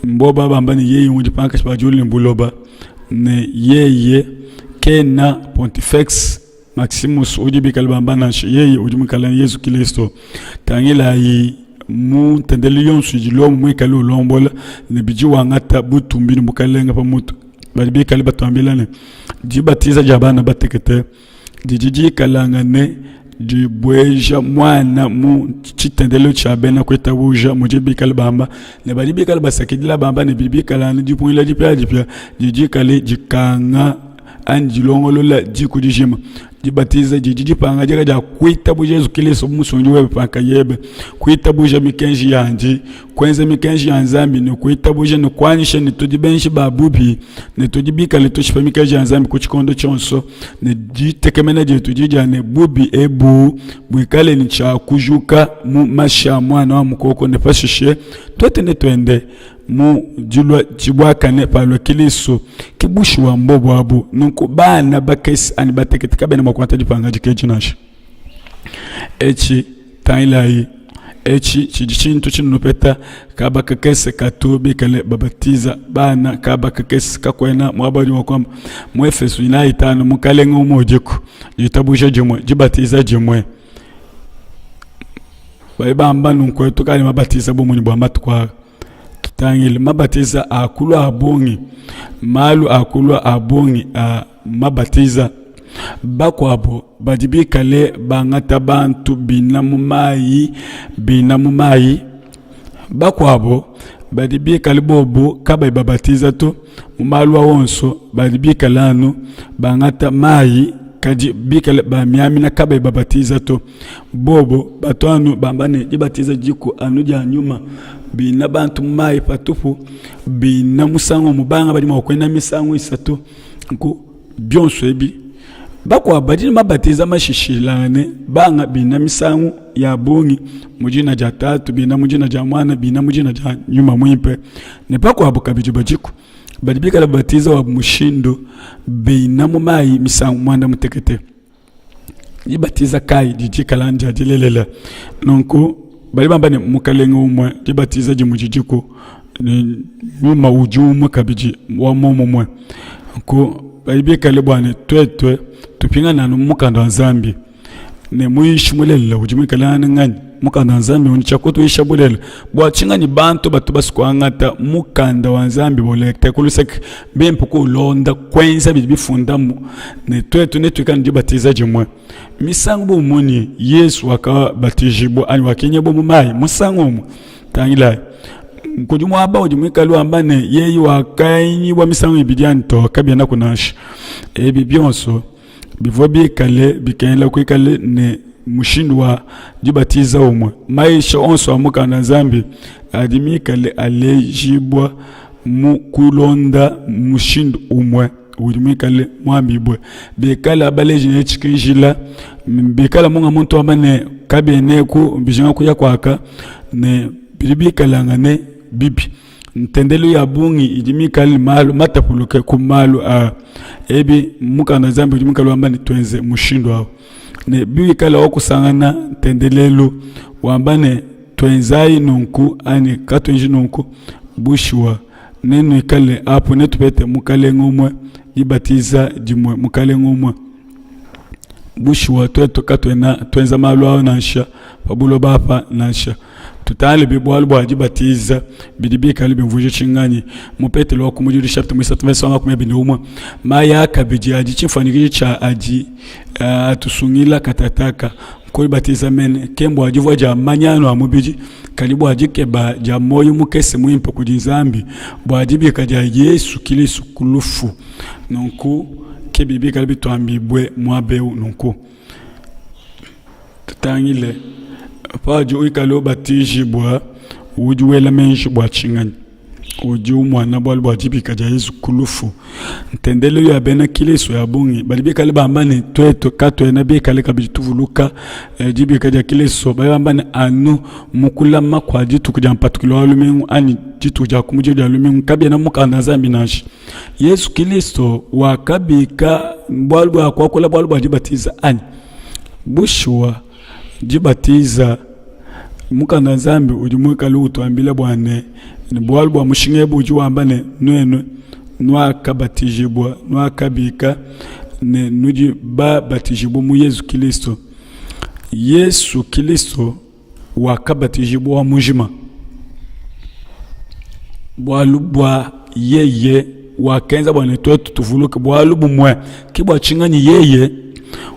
mboba bamba ne yeye udi pankatshi pa diulu ne buloba, ne yeye kena Pontifex Maximus udi bikale bamba nansha yeye udi muikale Yezu Kilisto. Tangilayi mu ntendelelu yonso idi Lomo muikale ulombola ne bidi wangata butumbi ne bukalenge pa mutu. Badi bikale batuambila ne dibatiza dia bana batekete didi dikalangane dibueja muana mu tshitendelelu tshia bena kuitabuja mudi bikale bamba ne badi bikale basakidila bamba ne bidi bikale anu dipungila dipiadipia didi dikale dikanga anyi dilongolola diku dijima. Dibatiza didi dipangadika dia kuitabuja Yezu Kilisto bu Musungidi webe pa nkayebe, kuitabuja mikenji yandi, kuenza mikenji ya Nzambi ne kuitabuja ne kuanyisha ne tudi benji ba bubi ne tudi bikale tushipa mikenji ya Nzambi ku tshikondo tshionso, ne ditekemena dietu didi dia ne bubi ebu buikale ne tshia kujuka mu mashi a Muana wa Mukoko ne pashishe tuetu netuende mu dilua dibuakane palua Kilisto. Ke bushuwa mbobu abu. Nunku bana bakese anyi batekete kabena mua kuangata dipangadika edi nansha. Etshi tangilayi, etshi tshidi tshintu tshinupeta kaba kakese katu bikale babatiza bana kaba kakese kakuena muaba udi mua kuamba mu Efeso 4:5 Mukalenge umue udiku, ditabuja dimue, dibatiza dimue. Badi bamba nunku etu kali mabatiza bu munyi bua matuku aa. Tutangile mabatiza a kulua a bungi, malu a kulua a bungi a mabatiza. Bakuabu badi bikale bangata bantu bina mu mayi, bina mu mayi. Bakuabu badi bikale bobu kabayi babatiza to mu malu a onso, badi bikale anu bangata mayi kadi bikale bamiamina kabayi babatiza to. Bobo batu anu bamba ne, dibatiza diku anu dia nyuma, bina bantu mu mayi patupu, bina musangu umue, banga badi mua kuenda misangu isatu. Nku bionso ebi bakuabu badi ne mabatiza mashishilangane, banga bina misangu ya bungi mu dina dia Tatu, bina mu dina dia Muana, bina mu dina dia Nyuma Muimpe, ne bakuabu kabidi badiku badi bikale babatiza wabu mushindu bina mu mayi misangu muanda mutekete. Dibatiza kayi didi dikala ndia dilelela? Nunku badi bamba ne, Mukalenge umue, dibatiza dimue didiku, ne nyuma udi umue kabidi wa muomumue. Nunku badi bikale bua ne tuetu. Tupingane anu mu mukanda wa Nzambi ne muyishi mulelela udi muikale anu nganyi? Mukanda wa Nzambi udi tshia kutuyisha bulelela. Bua tshinganyi bantu batu basue kuangata mukanda wa Nzambi bolekte ku luseke bimpe kuulonda kuenza bidi bifundamu ne tuetu netuikale ne dibatiza dimue. Misangu bu munyi Yesu wakabatijibua anyi wakinyibua mu mayi musangu umue? Tangilayi, kudi muaba udi muikale wamba ne yeye wakainyibua misangu ibidi anyi? To, kabienaku nansha. Ebi bionso bivua bikale bikengela kuikale ne mushindu wa dibatiza umue. Mayisha onso a mukanda Nzambi adi mikale alejibua mu kulonda mushindu umue udi muikale muambibue. Bikala baleji ne tshiki njila, bikala munga muntu wamba ne kabieneku bijinga kuya kuaka ne bidi bikalangane bibi. Ntendelu ya bungi idi mikale malu matapuluke ku malu aa. Ebi mukanda Nzambi udi muikale wamba ne tuenze mushindu au. Ne biwikala wa kusangana ntendelelu wamba ne tuenzayi nunku anyi katuenji nunku, bushuwa nenuikale apu netupete Mukalenge umue, dibatiza dimue, Mukalenge umue. Bushuwa tuetu katuena tuenza malu ao nansha pa buloba apa nansha. Tutangile bualu bua dibatiza bidi bikale bimvuija tshinganyi mu Petelo wa kumudilu chapitre muisatu verset wa 21 mayi a kabidi adi tshimfuanyikiji tshia adi atusungila katataka kubatiza mene ke mbua divua dia manyanu a mubidi kadi bua dikeba dia muoyo mukese muimpe kudi Nzambi bua dibika dia Yesu Kilisto ku lufu. Nunku ke bidi bikale bituambibue muaba eu nunku. Tutangile paudi wikale ubatijibua udi wela meji bua tshinganyi? Udi umona bualu bua dibika dia Yezu ku lufu. Ntendelelu ya bena Kilisto ya bungi badi bikale bamba ne tuetu katuena bikale kabidi tuvuluka eh, dibika dia Kilisto. Badi bamba ne anu mu kulama kua dituku dia mpatukilu wa lumingu anyi dituku dia kumudilu dia lumingu kabiena mukanda Nzambi nansha. Yezu Kilisto wakabika bualu bua kuakula bualu bua dibatiza anyi? Bushuwa dibatiza mukanda Nzambi udi muikale utuambila bua ne bualu bua mushinga ebu udi wamba ne nuenu nuakabatijibua nuakabika ne nudi babatijibua mu Yezu Kilisto. Yesu Kilisto wakabatijibua mujima bualu bua yeye wakenza bua ne tuetu tuvuluke bualu bumue ke bua tshinganyi yeye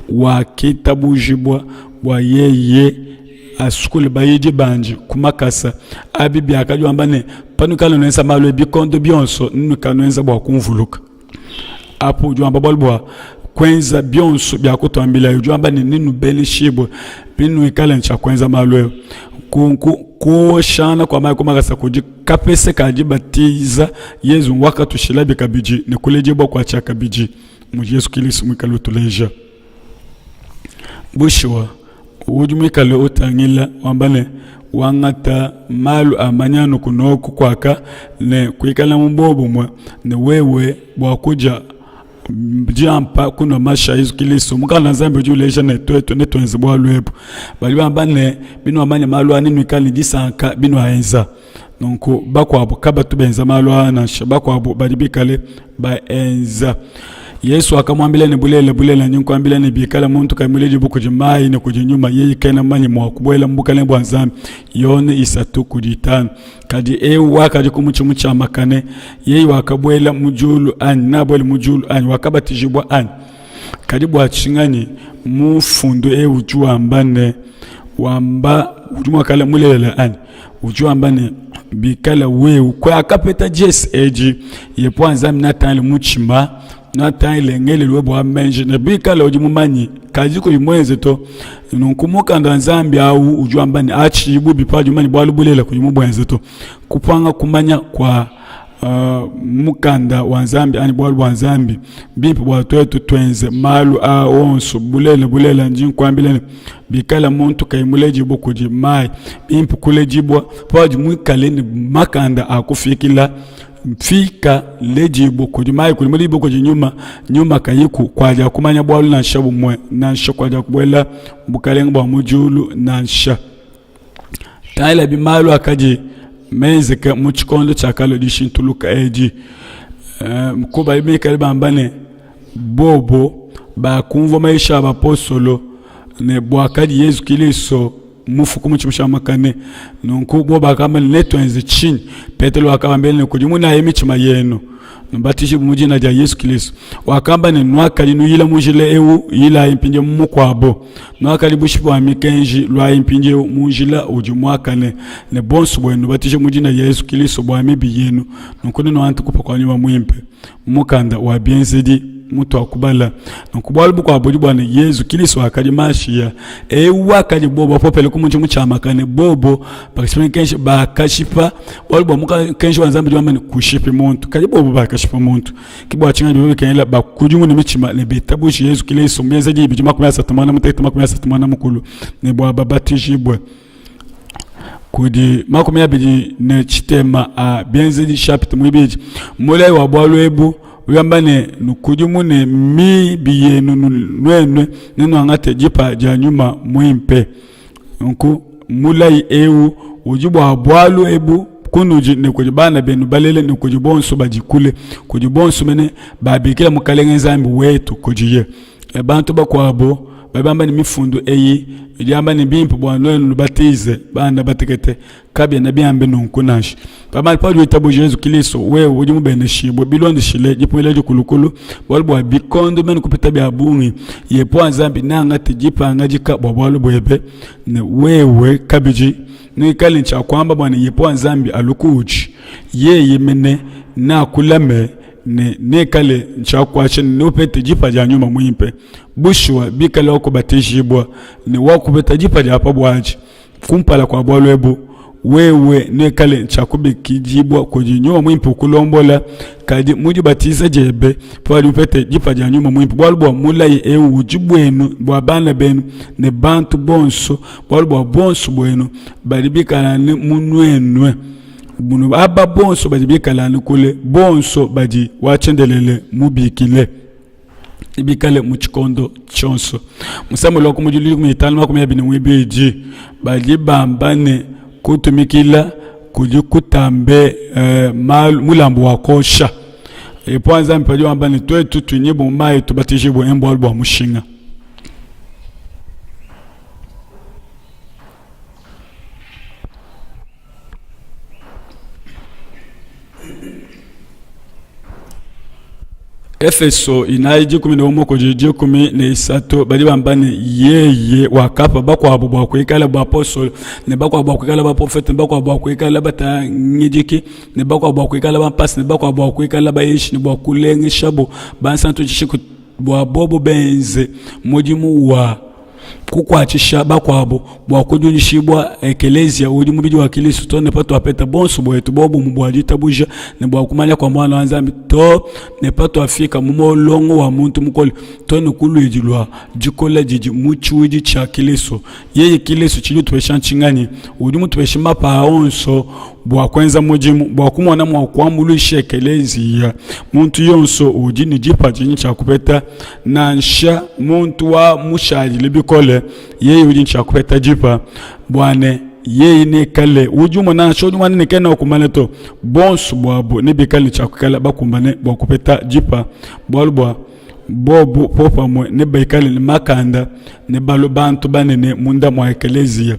wakitabujibua bua yeye asukule bayidi bandi ku makasa abi biakadi wamba ne panuikala nuenza malu bikondo bionso nuikala nuenza bua kumvuluka Apu udi wamba bualu bua kuenza bionso bia kutuambilaye, udi wamba ne nenubeneshibue binuikale ne tshia kuenza malu eu. Kunku kuoshana kua mayi ku makasa kudi kapese ka dibatiza Yezu wakatushilabi kabidi ne kuledibua kua tshia kabidi mudi Yezu Kilisto muikale utuleja. Bushuwa, udi muikale utangila wamba ne wangata malu a manyanu kunoku kuaka ne kuikala mu buobumue ne wewe bua kudia diampa kunua mashi a Yezu Kilisto. Mukanda Nzambi udi uleja ne tuetu netuenze bualu ebu. Badi bamba ne binuamanya malu aa nenuikale ne disanka binuaenza. Nunku bakuabu kabatu benza malu aa nansha, bakuabu badi bikale baenza. Yesu wakamuambila ne, Bulelela, bulelela, ndi nkuambila ne, bikala muntu kayi muledibue kudi mayi ne kudi nyuma, yeye kena mumanye mua kubuela mu bukalenge bua Nzambi. Yone isatu kudi itanu. Kadi eu wakadi ku mutshi mutshiamakane, yeye wakabuela mu diulu anyi? Nabuele mu diulu anyi? Wakabatijibua anyi? Kadi bua tshinganyi mufundu eu udi wamba ne, wamba udi muakale mulelela anyi? Udi wamba ne, bikala wewe kuakapeta jesi edi yepowa Nzambi natangile mutshima natangile ngelelu webe wa meji ne bikala udi mumanyi kadi kuyi muenze to. Nunku mukanda wa Nzambi au udi wamba ne atshi bubi padi mumanyi bualu bulelela kuyi mubuenze to. Kupanga kumanya kua mukanda wa Nzambi anyi bualu bua Nzambi bimpe bua tuetu tuenze malu a onso bulelela bulelela ndi nkuambila ne bikala muntu kayi muledibue kudi mayi bimpe kuledibua paudi muikale ne makanda a kufikila mfika ledibue kudi mayi kudi muledibue kudi nyuma nyuma kayiku kuadia kumanya bualu nansha bumue nansha kuadia kubuela bukalenge bua mu diulu nansha. Tangilabi malu akadi menzeke mu tshikondo tshiakalua dishintuluka edi. Ko badi bikale bamba ne, bobo. Bakumvua mayisha a bapostolo ne buakadi Yezu Kilisto mufu ku mutshi mutshiamakane. Nunku bo bakamba ne, Netuenze tshinyi? Petelo wakabambila ne, Kudimunayi mitshima yenu, nubatijibue mu dina dia Yesu Kilisto. Wakamba ne, Nuakadi nuyila mu njila eu, yilayi mpindieu mu mukuabo. Nuakadi bushipi bua mikenji, luayi mpindieu mu njila udi muakane. Ne bonso buenu nubatije mu dina dia Yesu Kilisto bua mibi yenu, nunku nenuangate kupa kua Nyuma Muimpe. Mukanda wa Bienzedi mutuakubala nunku bualu bukuabu budi bua ne Yezu Kilisto wakadi Mashiya, eu wakadi bobo bapopele ku mutshi mutshiamakane, bobo bakashipa mikenji, bakashipa bualu bua mukenji wa Nzambi udi wamba ne kushipi muntu, kadi bobo bakashipa muntu. Ke bua tshinyi bivua bikengela bakudimune mitshima ne bitabuje Yezu Kilisto mu Bienzedi ibidi 30 muanda mutekete 30 muanda mukulu ne bua babatijibue. Kudi 20 a Bienzedi chapitre muibidi mulayi wa bualu ebu udi ne, nukudimune mibi yenu nuenu ne nuangate dipa dia nyuma muimpe. Nunku mulayi eu udi bua bualu ebu kunudi ne kudi bana benu balele ne kudi bonso badi kule, kudi bonso mene babikila Mukalenge Nzambi wetu kudiye. Bantu bakuabo badi bamba ne mifundu eyi idi yamba ne bimpe bua nuenu nubatize bana batekete, kabiena biambe nunku nansha. Pamana paudi witabuja Yezu Kilisto, wewe udi mubeneshibue bilondeshile dipungila dikulukulu, bualu bua bikondo mene kupita bia bungi Yepowa Nzambi neangate dipangadika bua bualu buebe, ne wewe kabidi nuikale ne tshia kuamba bua ne Yepowa Nzambi alu kuudi, yeye mene neakulame ne neikale ntshiakuatshia ne neupete dipa dia nyuma muimpe. Bushuwa, bikale wakubatijibua ne wakupeta dipa dia pa buadi kumpala kua bualu ebu, wewe neikale ntshiakubikidibua kudi nyuma muimpe ukulombola. Kadi mu dibatiza diebe pawadi upete dipa dia nyuma muimpe, bualu bua mulayi eu udi buenu, bua bana benu ne bantu bonso, bualu bua bonso buenu badi bikala ne mu nuenue aba bonso badi bikala anu kule, bonso badi wa tshiendelele mubikile bikale mu tshikondo tshionso. Musambu wa kumudilu 15 22 badi bamba ne kutumikila kudi kutambe eh, malu mulambu wa kosha. Epo Nzambi padi wamba ne tuetu tuinyibue mu mayi tubatijibue mbualu bua mushinga. Efeso inayi 11 kudi 13 badi bamba ne yeye wakapa bakuabu bua kuikala bapostolo ne bakuabu bua kuikala baprofete ne bakuabu bua kuikala batangidiki ne bakuabu bua kuikala bampasi ne bakuabu bua kuikala bayishi ne bua kulengeshabo bansantu tshishiku bua bobo benze mudimu wa kukuatshisha bakuabu bua kudiundishibua ekeleziya udi mubidi wa Kilisto to ne patuapeta bonso buetu bobumue bua ditabuja ne bua kumanya kua Muana wa Nzambi to ne patuafika mu mulongo wa muntu mukole to ne ku luidi lua dikola didi mu tshiwidi tshia Kilisto. Yeye Kilisto tshidi utupesha ntshinganyi? Udi mutupeshe mapa onso bua kuenza mudimu bua kumona mua kuambuluisha ekeleziya. Muntu yonso udi ne dipa didi tshia kupeta Nansha muntu wa mushadile bikole, yeye udi ne tshia kupeta dipa, bua ne yeye neikale udi umona nansha udi umona ne kena ukumana to. Bonso buabu nebikale ne tshia kuikala bakumbane bua kupeta dipa, bualu bua bobu popamue nebikale ne makanda ne balue bantu banene munda mua ekeleziya.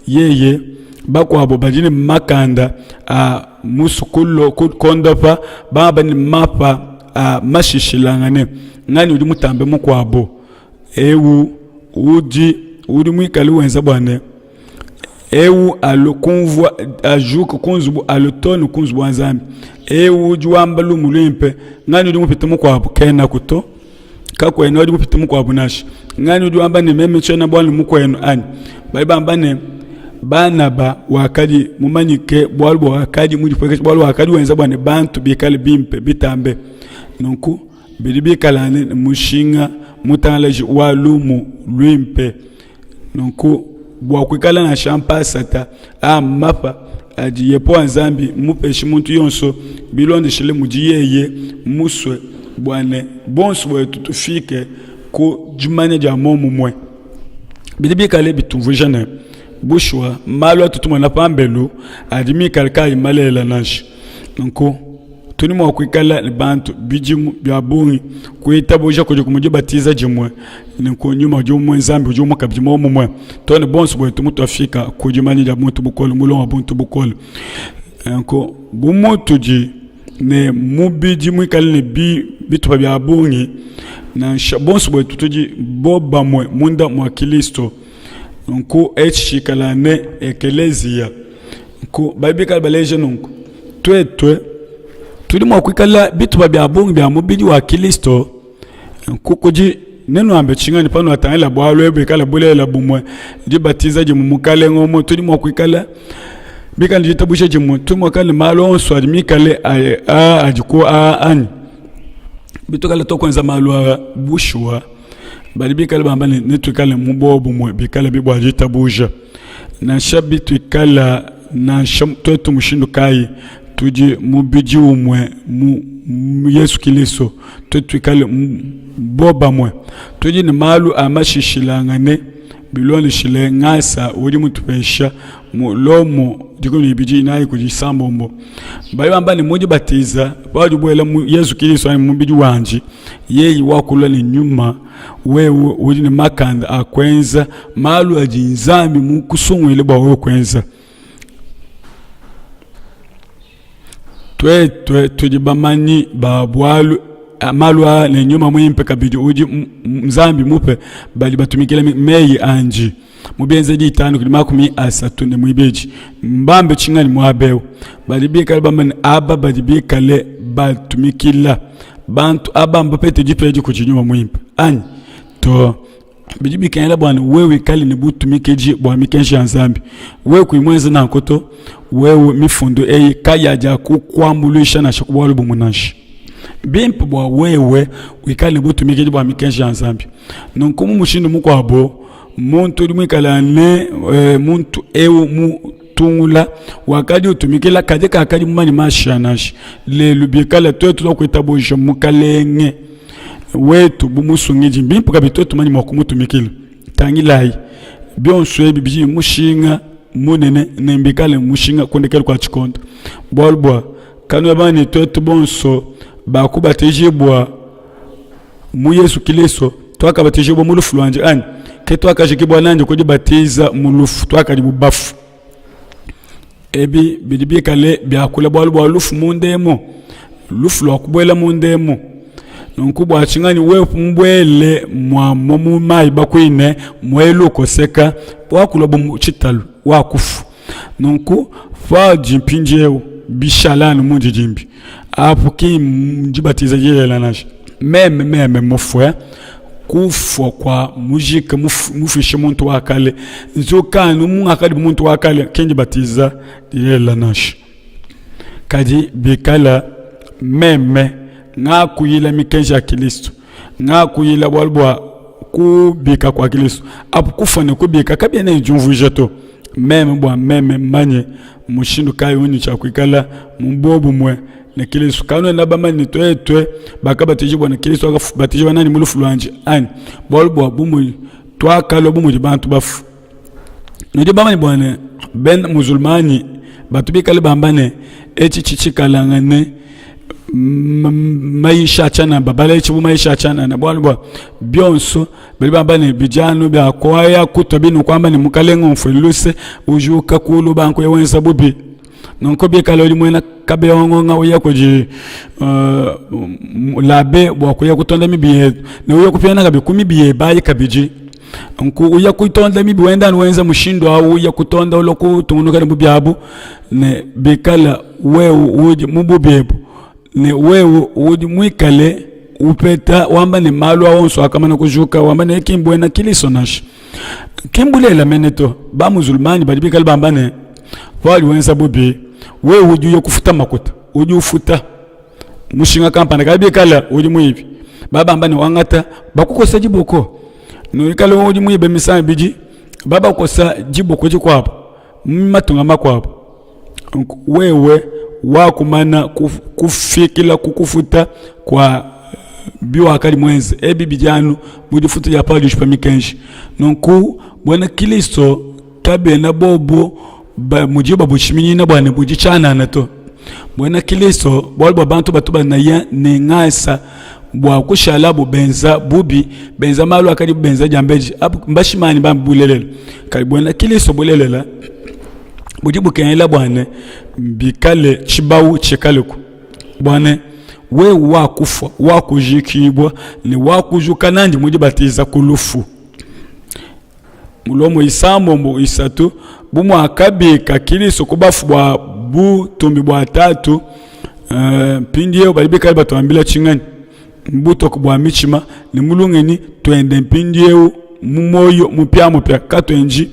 Yeye bakuabu badi ne makanda a musukulo kuondopa, banga badi ne mapa a mashishilangane. Nganyi udi mutambe mukuabo? Eu udi udi muikale wenza bua ne eu alu kumvua ajuka ku nzubu alu to ne ku nzubu wa Nzambi. Eu udi wamba lumu luimpe. Nganyi udi mupite mukuabo? Kenaku to. Kakuena udi mupite mukuabo nansha. Nganyi udi wamba ne meme tshiena bualu ne mukuenu anyi? Badi bamba ne Banaba wakadi mumanyike bualu bua wakadi mudipuekeshe, bualu wakadi wenza bua ne bantu bikale bimpe bitambe. Nunku bidi bikala ne mushinga mutangalaji wa lumu luimpe. Nunku bua kuikala nansha mpasata a mapa adi Yehowa Nzambi mupeshe muntu yonso bilondeshile mudi yeye musue bua ne bonso buetu tufike ku dimanya dia muomumue. Bidi bikale bitumvuija ne, bushuwa malu atu tumona pambelu adi mikale kaayi malelela nansha. Nunku. Tudi mua kuikala ne bantu bidimu bia bungi kuitabuja kudi ku dibatiza dimue ne ku nyuma udi umue Nzambi udi umue kabidi muomumue too ne bonso buetu mutuafika ku dimanya dia buntu bukole mulongo wa buntu bukole. Nunku bu mutudi ne mubidi muikale ne bitupa bia bungi, nansha bonso buetu tudi bobamue munda mua Kilisto. Nunku etshi tshikala ne ekeleziya. Nunku badi bikale baleja nunku, tuetu tudi mua kuikala bitupa bia bungi bia mubidi wa Kilisto. Nunku kudi nenuambe tshinganyi panuatangila bualu ebu ikala bulelela bumue, dibatiza dimue, Mukalenge umue, tudi mua kuikala bikale ne ditabuja dimue, tudi mua kuikala ne malu onso adi mikale aa adi ku aa anyi? Bituikala tuakuenza malu aa bushuwa, badi bikale bamba ne netuikale mu buobumue bikale bi bua ditabuja. Nansha bituikala nansha tuetu mushindu kayi, tudi mubidi umue mu Yesu Kilisto, tuetu tuikale bobamue. Tudi ne malu a mashishilangane bilondeshile ngasa udi mutupesha mu Lomo 24 kudi isambombo. Badi bamba ne mu dibatiza paudi ubuela mu Yesu Kilisto anyi mu mubidi wandi, yeye wakulua ne nyuma wewe udi ne makanda a kuenza malu adi Nzambi mukusunguile bua wewe kuenza. Tuetu tudi bamanyi ba bualu malu aa ne nyuma muimpe kabidi udi Nzambi mupe badi batumikila meyi andi. Mu Bienzedi itanu kudi 32 mbambe tshinganyi muaba eu? Badi bikale bamba ne aba badi bikale batumikila bantu aba mbapete dipa edi kudi nyuma muimpe anyi? To. Bidi bikengela bua ne wewe wikale ne butumikidi bua mikenji ya Nzambi. Wewe kuyi muenze nanku to, wewe mifundu eyi kayakukuambuluisha nansha ku bualu bumue nansha. Bimpe bua wewe wikale ne butumikidi bua mikenji ya Nzambi. Nunku mu mushindu mukuabo, muntu udi muikale ne e, muntu eu mutungula wakadi utumikila kadi kakadi mumanye mashi nansha. Lelu bikale tuetu tuakuitabuja Mukalenge wetu bu musungidi, mbimpe kabidi tuetu tumanye mua kumutumikila. Tangilayi, bionso ebi bidi ne mushinga munene ne mbikale mushinga ku ndekelu kua tshikondo, bualu bua kanuena ne tuetu bonso bakubatijibua mu Yesu Kilisto tuakabatijibua mu lufu luandi anyi? Ke tuakajikibua nandi ku dibatiza mu lufu, tuakadi bu bafu. Ebi bidi bikale biakula bualu bua lufu munda emu, lufu lua kubuela munda emu. Nunku bua tshinganyi wewe mubuele muamua mu mayi bakuine muelu ukoseka wakulua bu tshitalu wakufu. Nunku padi mpindieu bishala anu mundidimbi apu ki ndibatiza dilelela nansha. Meme meme mufue kufua kua mujike mufuishe muntu wa kale nzuka anu mungakadi muntu wa kale ki ndibatiza dilelela nansha. Kadi bikala meme ngakuyila mikenji ya Kilisto, ngakuyila bualu bua kubika kua Kilisto, apu kufua ne kubika kabiena ne diumvuija to. Meme bua meme mmanye mushindu kayi undi tshia kuikala mu buobumue ne Kilisto. Kanuena bamanye ne tuetu bakabatijibua ne Kilisto wakabatijibua nani mu lufu luandi anyi? Bualu bua bu mudi tuakalua bu mudi bantu bafu. Nudi bamanye bua ne bena musulmani batu bikale bamba ne etshi tshikalangane mayisha a tshianana, babala etshi bu mayisha a tshianana, bualu bua bionso badi bamba ne bidi anu bia kuaya kutua binu kuamba ne mukalenge umfue luse ujuka kulu bankuya wenza bubi. Nunku bikala udi muena kabeyongonga uya kudi labe bua kuya kutonda mibi yetu ne uya kupiana kabidi ku mibi yebe ayi kabidi. Nku uya kutonda mibi wenda anu wenza mushindu au uya kutonda ulua kutungunuka ne bubi abu ne bikala wewe udi mu bubi ebu ne wewe udi muikale upeta wamba ne malu a onso akamana kujuka wamba ne ki mbuena Kilisto nansha. Ki mbulelela mene to. Ba musulmani badi bikale bamba ne paudi wenza bubi wewe udi uya kufuta makuta, udi ufuta mushinga kampanda, kadi bikala udi muibi babamba ne wangata bakukosa diboko, nuikale udi muibe misangu ibidi babakosa diboko dikuabu mu matunga makuabu. Wewe wakumana kufikila ku kufuta kua biwakadi muenze ebi bidi anu bu difutu dia paudi ushipa mikenji. Nunku buena Kilisto kabena bobo mudibo babushiminyina bua ne budi tshianana to. Buena Kilisto bualu bua bantu batu banaya ne ngasa bua kushalabu benza bubi, benza malu akadibu benza diambedi, abu mbashimani bambi bulelela. Kadi buena Kilisto bulelela budi bukengela bua ne bikale tshibawu tshikaleku bua ne wewe wakufua wakujikibua ne wakujuka nandi mu dibatiza ku lufu. Mulomo isambombo isatu bu muakabika Kilisto ku bafu bua butumbi bua Tatu. Mpindieu badi bikale batuambila tshinganyi mu butoke bua mitshima ne mu lungenyi tuende mpindieu mu muoyo mupiamupia, katuenji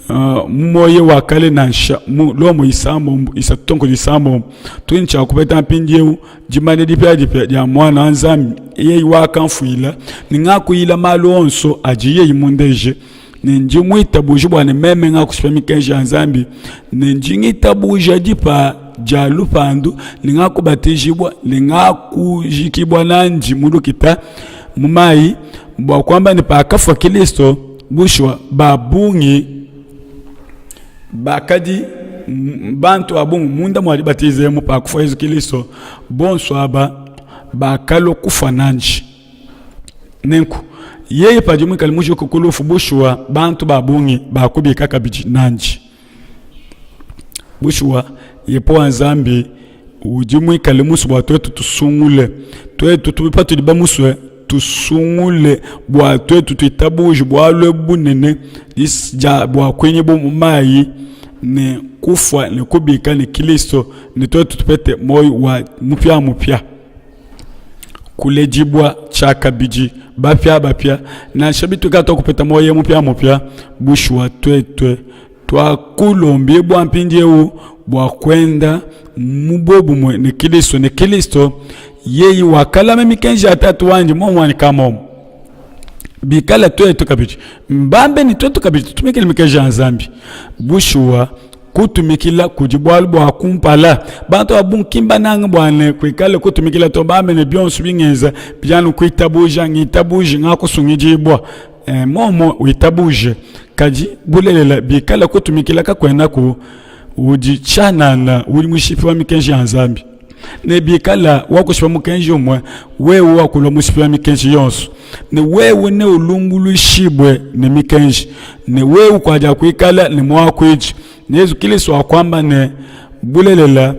mu muoyo wa kale nansha. Mu Lomo isambombo isatu tonko isambombo tudi ne tshia kupeta mpindieu dimanya dipiadipia dia Muana wa Nzambi, yeye wakamfuila ne ngakuyila malu onso adi yeye mundeje, ne ndi muitabuje bua ne meme ngakushipa mikenji ya Nzambi, ne ndi ngitabuja dipa dia lupandu, ne ngakubatijibua ne ngakujikibua nandi mu lukita mu mayi, bua kuamba ne pakafua Kilisto, bushuwa ba bungi bakadi bantu ba bungi munda mua dibatiza emu pakufua Yezu Kilisto, bonso aba bakalua kufua nandi. Nenku yeye padi muikale mujuke ku lufu, bushuwa bantu ba bungi bakubika kabidi nandi. Bushuwa Yehowa Nzambi udi muikale musue bua tuetu tusungule, tuetu patudi bamusue tusungule bua tuetu tuitabuje bualu ebu bunene bua kuinyibua mu mayi ne kufua ne kubika ne Kilisto, ne tuetu tupete muoyo wa mupiamupia, kuledibua tshiakabidi bapiabapia. Nansha bituikala tuakupeta muoyo mupiamupia, bushuwa tuetu tuakulombibua mpindieu bua kuenda mu buobumue ne Kilisto, ne Kilisto yeye wakalama mikenji ya Tatu wandi muomuani kamomo. Bikala tuetu kabidi mbambe ne tuetu kabidi tutumikile mikenji ya Nzambi, bushuwa kutumikila kudi bualu bua kumpala. Bantu ba bungi ki mbanange bua ne kuikale kutumikila to, bambe ne bionso bingenza bidi anu kuitabuja, ngitabuje ngakusungidibua. E, momo witabuje, kadi bulelela bikala kutumikila kakuenaku, udi tshianana, udi mushipi wa mikenji ya Nzambi. Ne bikala wakushipa mukenji umue, wewe wakulua mushipi wa mikenji yonso, ne wewe neulumbuluishibue ne mikenji, ne wewe kuadia kuikala ne muakuidi. Ne Yezu Kilisto wakuamba ne, bulelela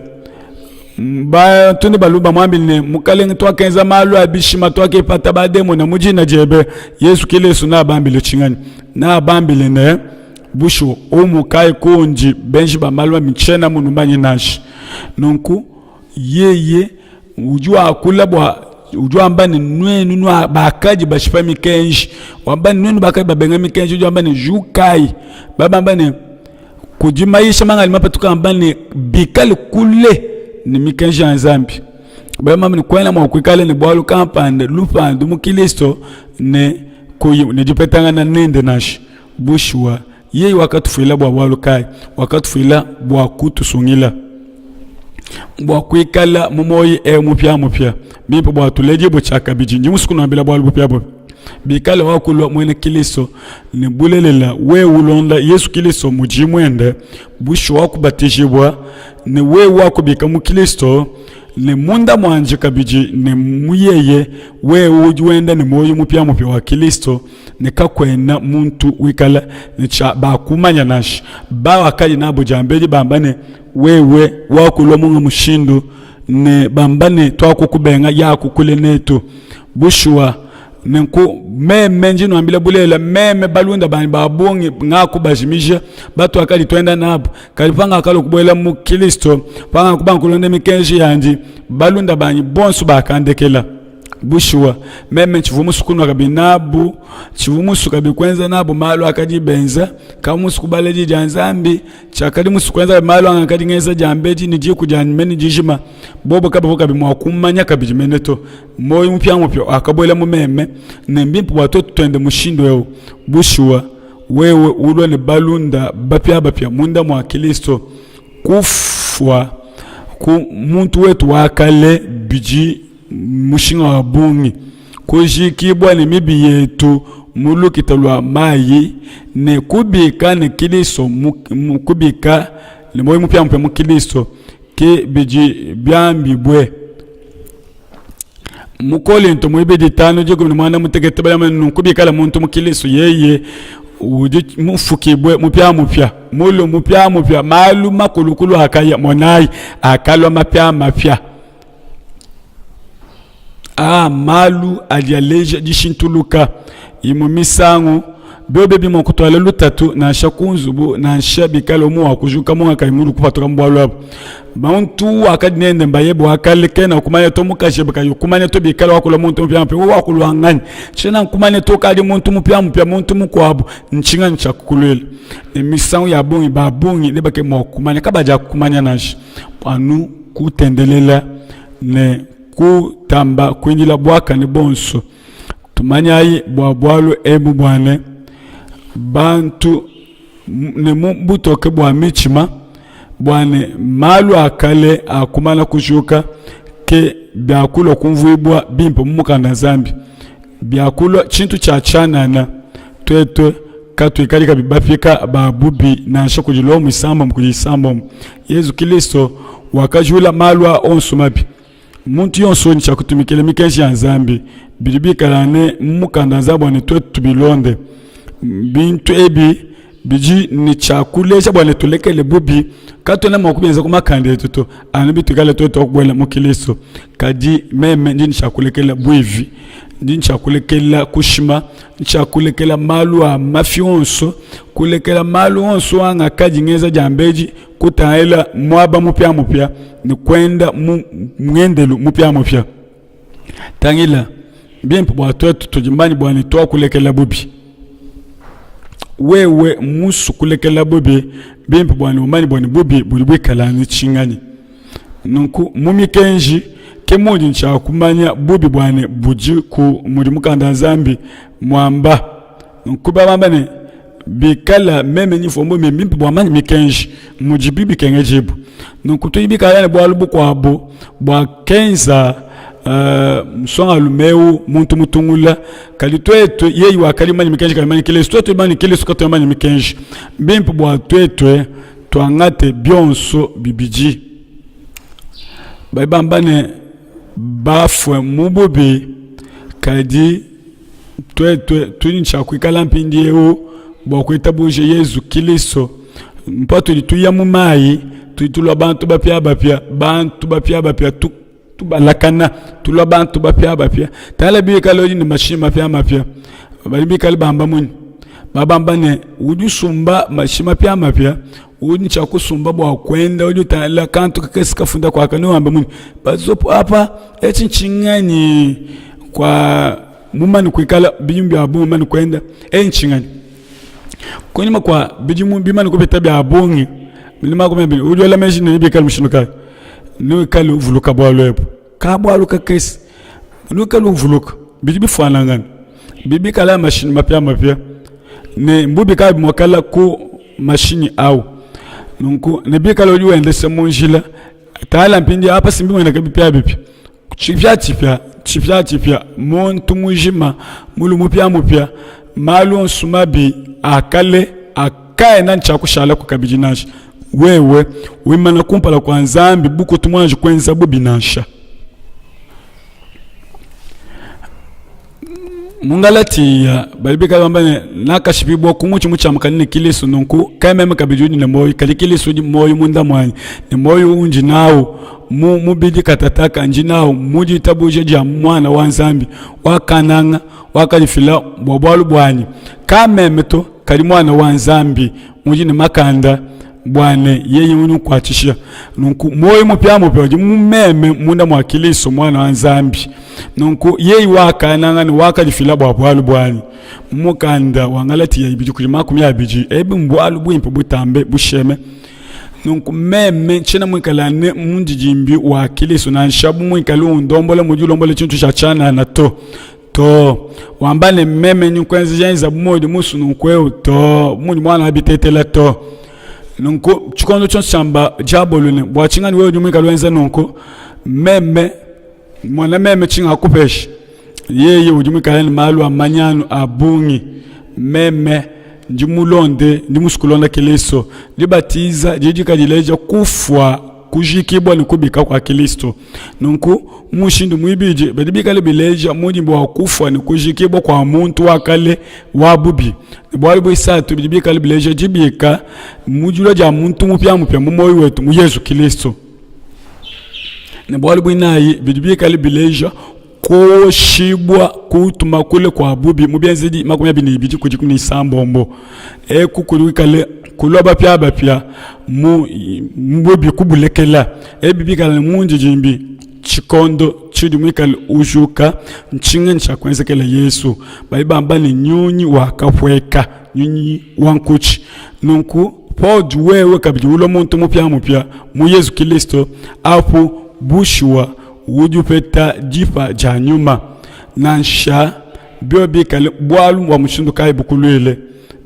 bantu ne balume bamuambile ne, Mukalenge, tuakenza malu a bishima, tuakipata bademona mu dina diebe. Yezu Kilisto neabambile tshinganyi? Neabambile ne, bushuwa umukayi kundi, benji ba malu mabi, ntshiena munumanye nansha. Nunku yeye udi wakula bua udi wamba ne nuenu nua bakadi bashipa mikenji, wamba ne nuenu bakadi babenga mikenji, udi wamba ne jukayi, babamba ne kudi mayisha mangali mapatuka amba ne bikale kule ne mikenji ya Nzambi, bamba ne kuena mua kuikala ne bualu kampanda lupandu mu Kilisto ne kuyi ne dipetangana nende nansha. Bushuwa, yeye wakatufuila bua bualu kayi? Wakatufuila bua kutusungila, bua kuikala mu muoyo eu mupiamupia. Bimpe bua tuledibue tshiakabidi. Ndi musue kunuambila bualu bupiabupia. Bikale wakulua muena Kilisto ne bulelela wewe ulonda Yesu Kilisto mudiyi muende, bushuwa wakubatijibua ne wewe wakubika mu Kilisto ne munda muandi kabidi ne mu yeye, wewe udi wenda ne muoyo mupiamupia wa Kilisto ne kakuena muntu wikala ne tshia bakumanya nansha. Bawakadi nabo diambedi bamba ne, wewe wakulua munga mushindu, ne bamba ne, tuakukubenga, yaku kule netu. Bushuwa, nenku meme ndi nuambila bulelela, meme balunda banyi ba bungi ngakubajimija, batuakadi tuenda nabu, kadi pangakalua kubuela mu Kilisto, pangakubanga kulonda mikenji yandi, balunda banyi bonso bakandekela. Bushuwa, meme tshivua musue kunua kabidi nabu, tshivua musue kabidi kuenza nabu malu akadi benza, kavua musue kubala Diyi dia Nzambi, tshiakadi musue kuenza malu angakadi ngenza diambedi ne diku dianyi mene dijima. Bobo kabavua kabidi mua kummanya kabidi mene to. Muoyo mupiamupia wakabuela mu meme, ne mbimpe bua tuetu tuende mushindu eu. Bushuwa, wewe ulua ne balunda bapiabapia munda mua Kilisto, kufua ku muntu wetu wa kale bidi mushinga wa bungi. Kujikibua ne mibi yetu mu lukita lua mayi ne kubika ne Kilisto mu, kubika ne muoyo mupiamupia mu Kilisto. Ke bidi biambibue mu Kolinto muibidi tanu dikumi ne muanda mutekete bali nunku bikala muntu mu Kilisto yeye udi mufukibue mupiamupia mulu mupiamupia malu makulukulu akaya monayi akalua mapiamapia aa malu adi aleja dishintuluka imue misangu biobi bidi mua kutuala lutatu nansha ku nzubu nansha bikale umue wa kujuka munga kayi mulu kupatuka mu bualu abu muntu wakadi nende mbaye bua kale kena kumanya to mukaji ebe kayi kumanya to bikale wakula muntu mupiamupia wewe wakulua nganyi tshiena nkumanya to kadi muntu mupiamupia muntu mukuabu ntshinganyi tshia kukuluila ne misangu ya bungi ba bungi nebake mua kumanya kabadi kumanya nansha anu kutendelela ne kutamba kuindila buakane buonso. Tumanyayi bua bualu ebu bua ne, bantu ne mu butoke bua mitshima, bua ne malu a kale akumana kujuka, ke biakulua kumvuibua bimpe mu mukanda Nzambi, biakulua tshintu tshia tshianana. Tuetu katuikadi kabidi bapika ba bubi nansha kudi Lomo isambombo kudi isambombo. Yezu Kilisto wakajula malu a onso mabi. Muntu yonso udi tshiakutumikila mikenji ya Nzambi bidi bikala ne mu mukanda wa Nzambi bua ne tuetu tubilonde. Bintu ebi bidi ne tshia kuleja bua ne tulekele bubi, katuena mua kubienza ku makanda etu to, anu bituikale tuetu kubuela mu Kilisto. Kadi meme ndi ne tshia kulekela buivi, ndi ne tshia kulekela kushima, tshia kulekela malu a mafi onso, kulekela malu onso angakadi ngenza diambedi, kutangila muaba mupiamupia ne kuenda mu ngendelu mupiamupia. Tangila bimpe bua tuetu tudi mbanyi bua ne tuakulekela bubi. Wewe musu kulekela bubi, bimpe bua ne umanye bua ne bubi budi buikala ne tshinganyi. Nunku mu mikenji ke mudi ntshia kumanya bubi bua ne budi ku mudi mukanda wa Nzambi muamba. Nunku babamba ne bikala meme nyifua mbu mimpe bua manya mikenji mudibi bikengedibua. Nunku tudi bikala ne bualu bukuabu bua kenza nsongalume eu muntu mutungula kadi tuetu yeye wakadi manya mikenji kadi manya Kilisto, tuetu manya Kilisto katuena manya mikenji. Mbimpe bua tuetu tuangate bionso bibidi. Badi bamba ne bafue mu bubi, kadi tuetu tudi ne tshia kuikala mpindieu bua kuitabuja Yezu Kilisto. Patudi tuya mu mayi, tudi tulua bantu bapiabapia, bantu bapiabapia tu tubalakana tulua bantu bapiabapia. Tala bikale udi ne mashinyi mapiamapia, badi bikale bamba munyi? Babamba ne udi usumba mashinyi mapiamapia udi ne tshia kusumba bua kuenda, udi utangila kantu kakese kafunda kuaka ne wamba munyi? Bazopo apa etshi ntshinganyi kua mumane kuikala bidimu bia bungi mumane kuenda, e ntshinganyi? Kunyima kua bidimu bimane kupita bia bungi, udi wela meji ne nebikale mushindu kayi? Nuikale uvuluka bualu ebu, ka bualu kakese, nuikale uvuluka bidi bifuanangana, bidi bikala mashinyi mapiamapia ne mbubi kayi muakala ku mashinyi au. Nunku ne bikala udi wendesha mu njila tala mpindieu apa si mbimueneka bipiabipia tshipiatshipia tshipiatshipia muntu mujima mulu mupiamupia malu onso mabi a kale akaena ne tshia kushalaku kabidi nansha. Wewe wimana kumpala kua Nzambi bu kutu muanji kuenza bubi nansha. Mu Ngalatiya badi bikala bamba ne nakashipibua ku mutshi mutshiamakane ne Kilisto, nunku kai meme kabidi udi ne muoyo, kadi Kilisto udi muoyo munda muanyi, ne muoyo undi nawu mu mubidi katataka ndi nawu mu ditabuja dia Muana wa Nzambi wakananga wakadifila bua bualu buanyi, ka meme to, kadi Muana wa Nzambi udi ne makanda bua ne yeye udi unkuatshisha. Nunku muoyo mupiamupia udi mu meme munda mua Kilisto Muana wa Nzambi. Nunku yeye wakananga ne wakadifila bua bualu buanyi. Mu mukanda wa Ngalatiya ibidi kudi 20 ebi mbualu buimpe butambe busheme. Nunku meme ntshiena muikale ne mundidimbi wa Kilisto nansha bu muikale undombola mudi ulombola tshintu tshia tshianana to. To wamba ne meme ndi nkuenzeja bu muudi musu nunku eu to mudi muana wa bitetela to. Nunku tshikondo tshionso tshiamba diabolo ne bua tshinganyi wewe udi muikale wenza nunku, meme mona meme tshingakupesha yeye udi muikale ne malu a manyanu a bungi, meme ndi mulonde ndi musue kulonda Kilisto. Dibatiza didi kadileja kufua. kujikibua ne kubika kua Kilisto. Nunku mu mushindu muibidi bidi bikale bileja mudi bua kufua ne kujikibua kua muntu wa kale wa bubi. Ne bualu buisatu bidi bikale bileja dibika mu dilua dia muntu mupiamupia mu muoyo wetu mu Yezu Kilisto. Ne bualu buinayi bidi bikale bileja kuoshibua kutuma kule kua bubi mu Bienzedi 22 kudi 16 eku kudi kuikale kulua bapiabapia mu bubi kubulekela. Ebi bikale ne mundidimbi tshikondo tshidi muikale ujuka, ntshinganyi tshiakuenzekela Yesu? Badi bamba ne, nyunyi wakapueka, nyunyi wa nkutshi. Nunku paudi wewe kabidi ulua muntu mupiamupia mu Yezu Kilisto, apu bushuwa udi upeta dipa dia nyuma. Nansha biobi bikale bualu bua mushindu kayi bukuluile,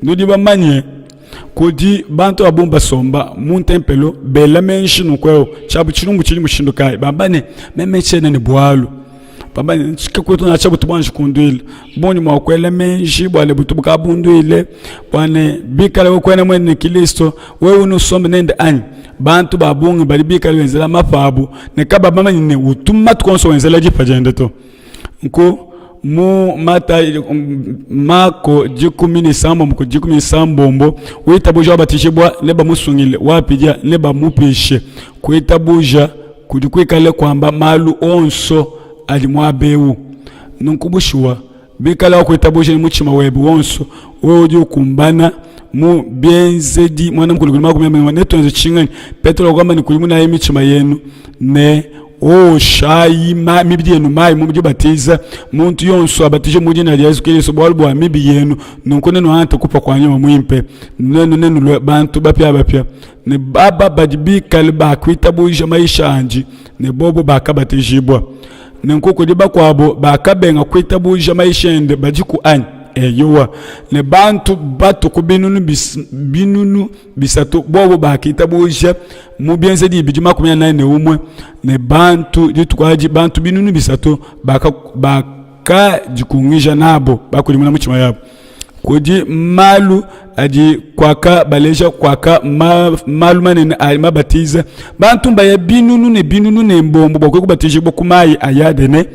nudi bamanye kudi bantu ba bungi basomba mu ntempelo bela meji nunku eu tshiabu tshilumbu tshidi mushindu kayi, bamba ne, meme tshiena ne bualu, bamba ne, kakuetu nansha butu buanji kunduila. Bungi mua kuela meji bua ne butu bukabunduile bua ne bikala wewe kuena muende ne Kilisto, wewe nusombe nende anyi? Bantu ba bungi badi bikale benzela mapa abu ne kabamanye ne utu matuku onso wenzela dipa diende to. Nku mu Mata Mako 16 ku 16 witabuja wabatijibua nebamusungile, wapidia nebamupishe. Kuitabuja kudi kuikale kuamba malu onso adi muaba eu. Nunku bushuwa bikala wakuitabuja ne mutshima webe wonso, wewe udi ukumbana mu bienzedi muanda mukulu kudi 20 netuenze tshinganyi? Petelo wakamba ne, kudimunayi mitshima yenu ne oshayi mibidi yenu mayi mu dibatiza, muntu yonso abatije mu dina dia Yesu Kilisto bualu bua mibi yenu, nunku nenuangate kupa kua Nyuma Muimpe, nuenu nenulue bantu bapiabapia. Ne aba badi bikale bakuitabuja mayisha andi, ne bobo bakabatijibua. Nenku kudi bakuabo bakabenga kuitabuja mayisha ende badiku anyi? Eyowa. Ne bantu batu ku binunu, bis, binunu bisatu bobo bakitabuja mu Bienzedi ibidi 41, ne bantu dituku adi bantu 300 bakadikungija baka nabo bakudimuna mutshima yabo. Kudi malu adi kuaka baleja kuaka ma, malu manene a mabatiza bantu mbaya binunu ne binunu ne mbombo bua kubatijibua ku mayi a Yadene.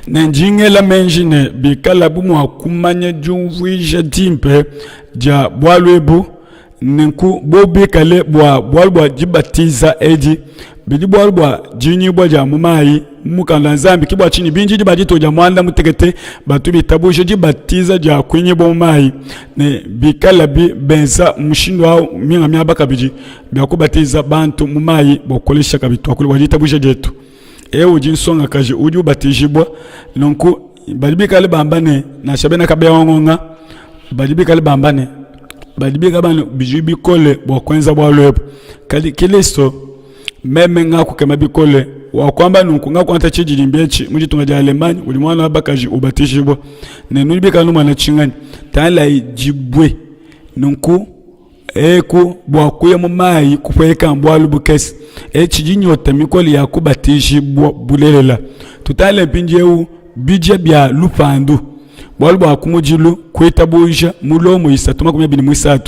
Ne ndi ngela meji ne bikalabu mua kumanya diumvuija dimpe dia bualu ebu, nenku bobu bikale bua bualu bua dibatiza edi, bidi bualu bua dinyibua dia mu mayi mu mukanda wa Nzambi. Ke bua tshinyi bindidi ba dituku dia muanda mutekete batu bitabuja dibatiza dia kuinyibua mu mayi, ne bikalabi benza mushindu au minga miaba kabidi bia kubatiza bantu mu mayi bua kukolesha kabidi tuakule bua ditabuja dietu. Eu udi nsongakaji udi ubatijibua. Nunku badi bikale bamba ne, nansha bena kabeya badi bikale bamba ne, badi bikale bamba ne, bidi bikole bua kuenza bualu ebu. Kadi Kilisto, meme ngakukema bikole wakuamba nunku, ngakuangata tshididimbi etshi mu ditunga dia Allemagne, udi muana wa bakaji ubatijibua, ne nudi bikale numona tshinganyi? Tangilayi dibue. Nunku eku bua kuya mu mayi kupueka mbualu bukese. Etshi dinyota mikole ya kubatijibua bulelela. Tutangile mpindieu bidia bia lupandu. Bualu bua kumudilu kuitabuja mu Lomo 3:23,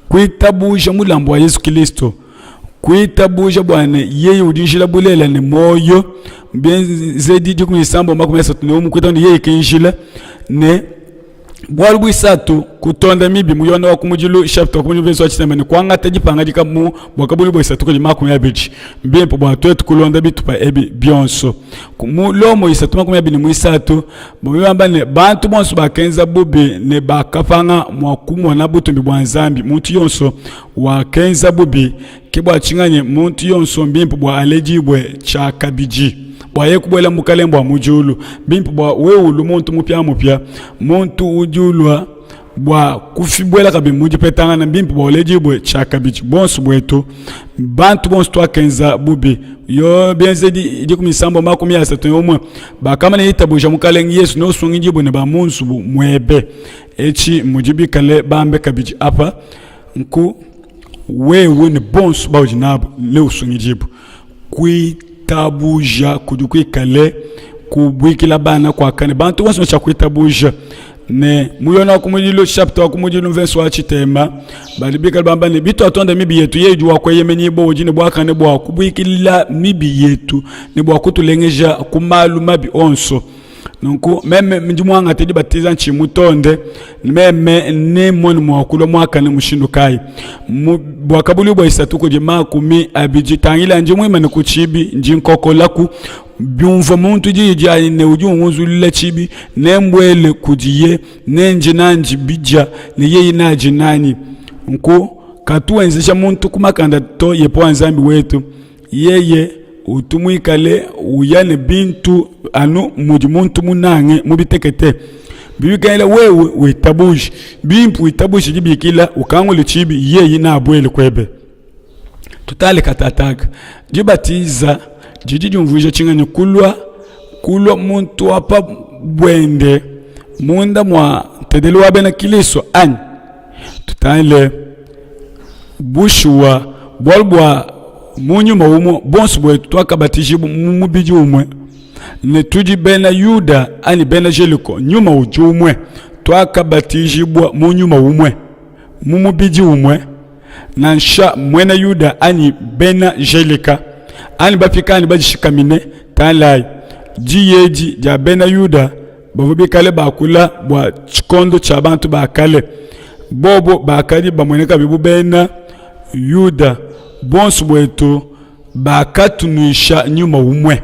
kuitabuja mulambu wa Yesu Kilisto, kuitabuja bua ne yeye udi njila bulelela ne muoyo, Bienzedi 16:31, kuitaba ne yeye ke njila ne Bualu buisatu, kutonda mibi mu Yone wa kumudilu chapitre wa kumudilu verse wa tshitema ne kuangata dipangadika mu Buakabuluibua isatu kudi 20. Mbimpe bua tuetu kulonda bitupa ebi bionso. Mu Lomo 3:23 badi bamba ne, bantu bonso bakenza bubi ne bakapanga mua kumona butumbi bua Nzambi. Muntu yonso wakenza bubi, ke bua tshinganyi muntu yonso mbimpe bua aledibue tshiakabidi bua yeye kubuela mu bukalenge bua mu diulu. Bimpe bua wewe ulu muntu mupiamupia, muntu udi ulua bua kufibuela kabidi mu dipetangana, mbimpe bua uledibue tshiakabidi. Bonso buetu bantu bonso tuakenza bubi. Yo Bienzedi 13:31 bakamana itabuja Mukalenge Yesu ne usungidibue ne ba mu nzubu muebe. Etshi mudi bikale bambe kabidi apa nku wewe ne bonso baudi nabu ne usungidibue. Kuitabuja kudi kuikale kubuikila bana kuakane bantu bonso tshia kuitabuja. Ne mu Yona wa kumudilu chapitre wa kumudilu mvese wa tshitema badi bikale bamba ne, bituatonda mibi yetu, yeye udi wa kueyemenyibua, udi ne buakane bua kubuikilila mibi yetu ne bua kutulengeja ku malu mabi onso. Nunku meme ndi muangate dibatiza ntshi mutonde, meme ne mmone mua kulua muakane mushindu kayi? Bua kabulu bua isatu kudi 20, tangila ndi muimane ku tshibi, ndi nkokolaku. Biumvua muntu diyi dianyi ne udi ungunzulula tshibi, nembuele kudiye, nenje nandi bidia ne yeye neadie nanyi. Nku katu wenzeja muntu ku makanda to, Yehowa Nzambi wetu yeye utu muikale uya ne bintu anu mudi muntu munange mu bitekete. Biwikala wewe witabuje bimpe, witabuje dibikila, ukangule tshibi, yeye neabuele kuebe. Tutale katataka. Dibatiza didi diumvuija tshinganyi? Kulua, kulua muntu wa pa buende munda mua ntedelu wa bena Kilisto anyi? Tutale bushuwa, bualu bua mu nyuma umue bonso buetu tuakabatijibua mu mubidi umue, ne tudi bena Yuda anyi bena Jeliko, nyuma udi umue, tuakabatijibua mu nyuma umue mu mubidi umue. Nansha muena Yuda anyi bena Gelika anyi bapika anyi badishikamine, tangilayi, diyi edi dia bena Yuda bavua bikale bakula bua tshikondo tshia bantu ba kale. Bobo bakadi bamueneka bu bena Yuda, buonso buetu bakatunuisha nyuma umue.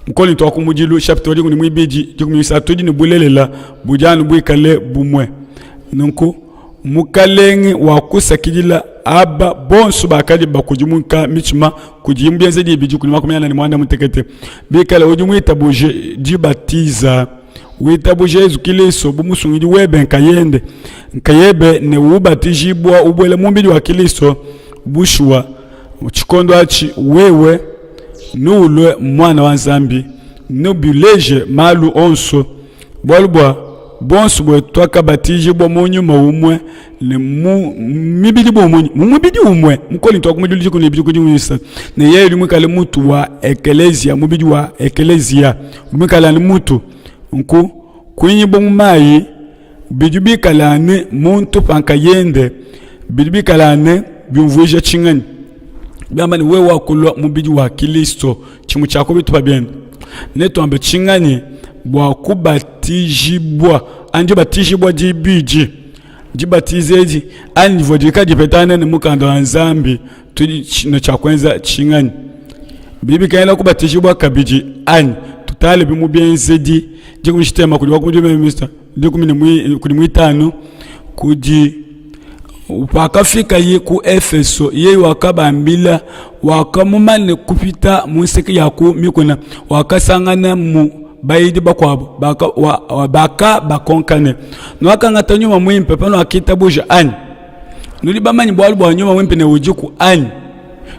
Mu Kolinto wa kumudilu chapitre wa 12 13 tudi ne bulelela budi anu buikale bumue. Nunku Mukalenge wakusakidila aba bonso bakadi bakudimuka mitshima kudiye mu bienzedi bidi kudi 45 bikala udi muitabuje dibatiza witabuje Yezu Kilisto bu musungidi webe nkayende nkayebe ne ubatijibua ubuela mu mubidi wa Kilisto bushuwa tshikondo atshi wewe neulue muana wa Nzambi nebileje malu onso Bualu bua buonso buetu tuakabatijibua mu nyuma umue ne mu mibidi bumue mu mubidi umue. Mu Kolinto wa kumudilu dikumi ne ibidi kudi muisa ne yeye udi muikale mutu wa ekeleziya, mubidi wa ekeleziya udi muikale anu mutu. Nku kuinyibua mu mayi bidi bikale anu muntu pa nkayende, bidi bikale anu biumvuija tshinganyi? Biamba ne wewe wakulua mubidi wa Kilisto, tshimue tshia ku bitupa biende. Netuambe tshinganyi bua kubatijibua anyi dibatijibua dibidi? Dibatiza edi anyi divua dikale dipetangana ne mukanda wa Nzambi, tudi ne tshia kuenza tshinganyi? Bidi bikengela kubatijibua kabidi anyi? Tutalebi mu Bienzedi dikumi tshitema kudi wa ku dikumi ne kudi muitanu kudi Pakafikaye ku Efeso, yeye wakabambila, wakamumane kupita mu nseke ya ku mikuna, wakasangana mu bayidi bakuabu bakabakonka ne, Nuakangata Nyuma Muimpe panuakitabuja anyi? Nudi bamanye bualu bua Nyuma Muimpe ne udiku anyi?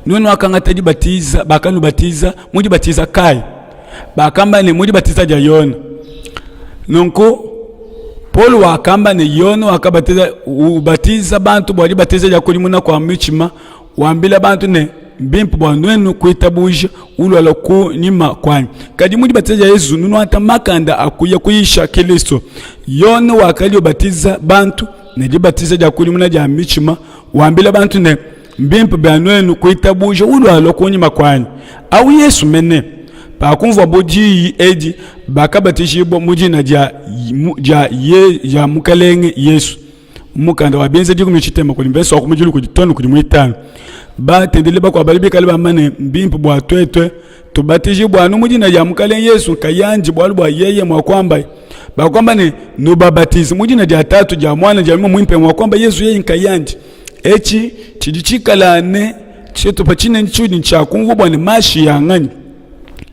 Nuenu nuakangata dibatiza, bakanubatiza mu dibatiza kayi? Bakamba ne, mu dibatiza dia Yone. Nunku Paulo wakamba ne, Yone wakabatiza ubatiza bantu bua dibatiza dia kudimuna kua mitshima, wambila bantu ne, mbimpe bua nuenu kuitabuja ulualua ku nyima kuanyi. Kadi mu dibatiza dia Yezu nunuata makanda a kuya kuyisha Kilisto. Yone wakadi ubatiza bantu ne dibatiza dia kudimuna dia mitshima, wambila bantu ne, mbimpe bia nuenu kuitabuja ulualua kunyima kuanyi, au Yesu mene. Pakumvuabo diyi edi, bakabatijibua mu dina dia, dia, dia Mukalenge Yesu. Mukanda wa Bienzedi dikumi tshitema kudi mvese wa kumudilu kudi tonu kudi muitanu. Batendeledi bakuabu badi bikale bamba ne, mbimpe bua tuetue tubatijibua anu mu dina dia Mukalenge Yesu nkayandi, bualu bua yeye mua kuamba bakuamba ne, nubabatize mu dina dia Tatu, dia Muana, dia Nyuma Muimpe, mua kuamba Yesu yeye nkayandi. Etshi tshidi tshikala ne tshitupa tshinene tshiudi ntshia kumvua bua ne mashi ya nganyi.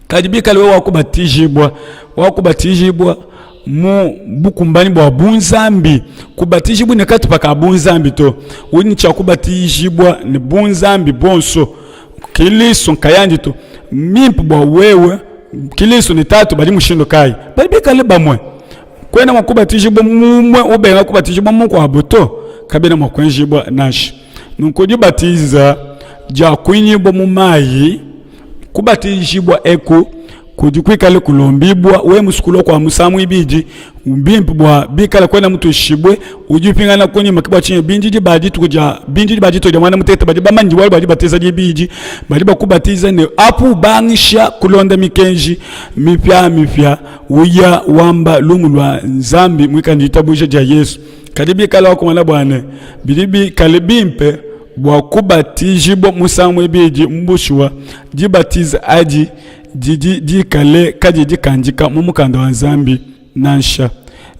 Kadi bikale wewe wakubatijibua, wakubatijibua mu bukumbanyi bua bunzambi, kubatijibua ne katupa ka bunzambi to, udi ne tshia kubatijibua ne bunzambi buonso, Kilisto nkayandi to. Mimpe bua wewe Kilisto ne Tatu badi mushindu kayi? Badi bikale bamue. Kuena mua kubatijibua mumue ubenga kubatijibua mukuabu to, kabiena mua kuenjibua nansha. Nunku dibatiza dia kuinyibua mu mayi, kubatijibua eku. kudi kuikale kulombibua we musukulua kua musangu ibidi mbimpe bua bikala kuena mutuishibue udi upingana kunyima. Ke bua tshinyi bindidi ba dituku dia bindidi ba dituku dia muanda mutekete badi bamanyi bualu bua dibatiza dibidi badi bakubatiza ne apu ubangisha kulonda mikenji mipiamipia uya wamba lumu lua Nzambi muikale ne ditabuja dia Yesu. Kadi bikala wakumona bua ne bidi bikale bimpe bua kubatijibua musangu muibidi, mbushuwa dibatiza adi didi dikale kadi dikandika mu mukanda wa Nzambi nansha.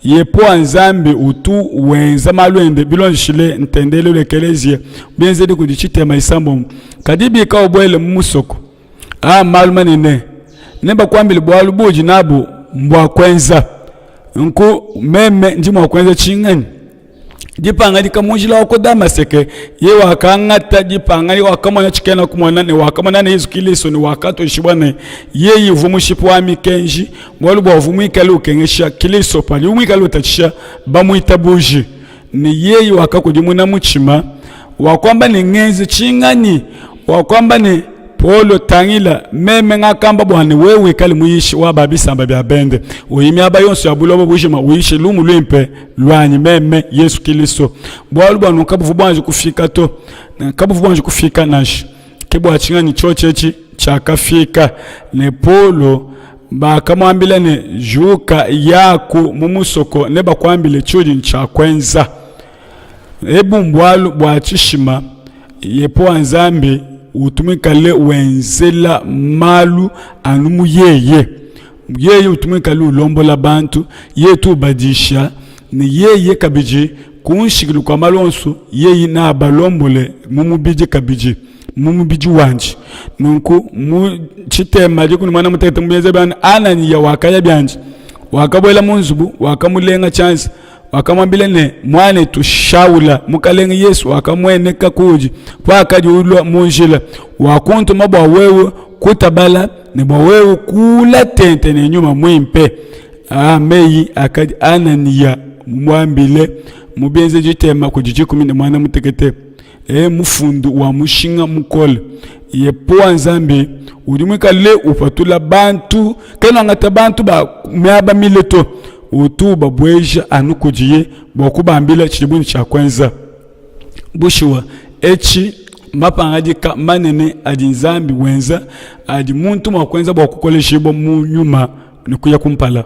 Yepowa Nzambi utu wenza malu ende bilondeshile ntendelelu ekeleziya bienzedi kudi tshitema isambombo. Kadi bika ubuele mu musoko, aa malu manene nebakuambile bualu buudi nabu mbua kuenza. Nku meme ndi mua kuenza tshinganyi? Dipangadika mu njila wa ku Damaseke, yeye wakangata dipangadika, wakamona tshikena kumona ne wakamona ne Yezu Kilisto ne wakatuishibua ne yeye uvua mushipi wa mikenji, bualu bua uvua muikale ukengesha Kilisto padiye muikale utatshisha bamuitabuji, ne yeye wakakudimuna mutshima wakuamba ne ngenze tshinganyi? Wakuamba ne Paulo, tangila, meme ngakamba bua ne wewe wikale muyishi wa ba bisamba bia bende, uyi miaba yonso ya buloba bujima uyishe lumu luimpe luanyi meme Yesu Kilisto. Bualu bua nunku kabuvua buanji kufika to, kabuvua buanji kufika nansha. Ke bua tshinganyi tshiotshi etshi tshiakafika ne Paulo bakamuambila ne, juka yaku mu musoko ne bakuambile tshiudi ntshia kuenza. Ebu mbualu bua tshishima Yepowa Nzambi utu muikale wenzela malu anu mu yeye. Yeye utu muikale ulombola bantu, yeye utu ubadisha, ne yeye kabidi ku nshikidilu kua malu onso yeye neabalombole mu mubidi kabidi mu mubidi wandi. Nunku mu tshitema dikumi ne muanda mutekete mu bienza biandi, Ananiya wakaya biandi, wakabuela mu nzubu, wakamulenga tshianza Wakamuambila ne, Muanetu Shaula, Mukalenge Yesu wakamueneka kuudi pakadi ulua mu njila, wakuntuma bua wewe kutabala ne bua wewe kuula tente ne nyuma muimpe. Aa meyi akadi Ananiya mumuambile mu Bienzedi tshitema kudi 18. E, mufundu wa mushinga mukole Yepowa Nzambi udi muikale upatula bantu, kena angata bantu ba miaba mile to, utu ubabueja anu kudiye bua kubambila tshidibu ne tshia kuenza. Bushuwa, etshi mapangadika manene adi Nzambi wenza adi muntu mua kuenza bua kukoleshibua mu nyuma ne kuya kumpala.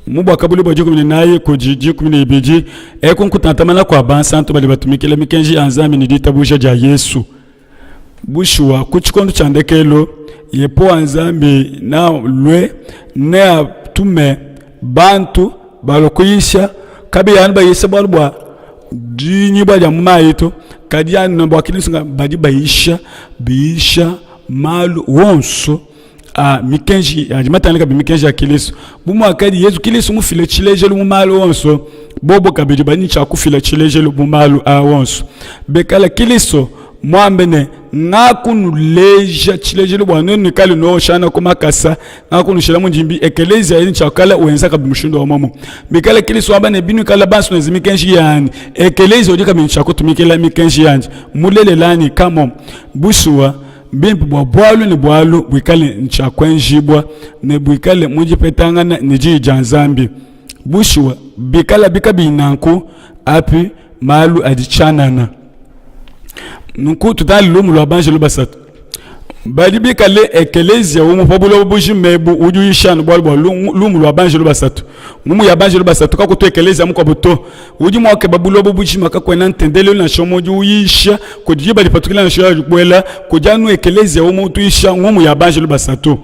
Mu Buakabuluibua bua 14 kudi 12, eku nkutantamana kua bansanto badi batumikila mikenji ya Nzambi ne ditabuja dia Yesu. Bushuwa, ku tshikondo tshia ndekelu, Yepowa Nzambi nealue, neatume bantu balua kuyisha, kabiyi anu bayisha bualu bua dinyibua dia mu mayi to, kadi anu bua Kilisto badi bayisha, biyisha malu wonso a mikenji adi matangile kabidi mikenji ya Kilisto. Bu muakadi Yezu Kilisto mufile tshilejelu mu malu onso, bobo kabidi badi ne tshia kufila tshilejelu mu malu a onso. Bekala Kilisto muambe ne, ngakunuleja tshilejelu bua nuenu nuikale nuoshana ku makasa, ngakunushila mundimbi. Ekelezia idi ne tshia kukala wenza kabidi mushindu wa muomumue. Bikala Kilisto wamba ne, binuikala bantu nuenze mikenji yanyi, ekelezia udi kabidi ne tshia kutumikila mikenji yandi. Mulelela anyi? Come on. Bushuwa Mbimpe bua bualu ne bualu buikale ntshia kuenjibua ne buikale mu dipetangana ne Diyi dia Nzambi. Bushuwa, bikalabi kabiyi nanku, api malu adi tshianana. Nunku tutangile lumu lua banjelu basatu badi bikale ekeleziya umue pa buloba bujima ebu udi uyisha anu bualu bua lumu lua banjelu basatu. Ngumu ya banjelu basatu kakutu ekeleziya mukuabu to. Udi mua kukeba buloba bujima kakuena ntendelelu nansha umue udi uyisha kudi diba dipatukila nansha dibuela kudi anu ekeleziya umue utuyisha ngumu ya banjelu basatu.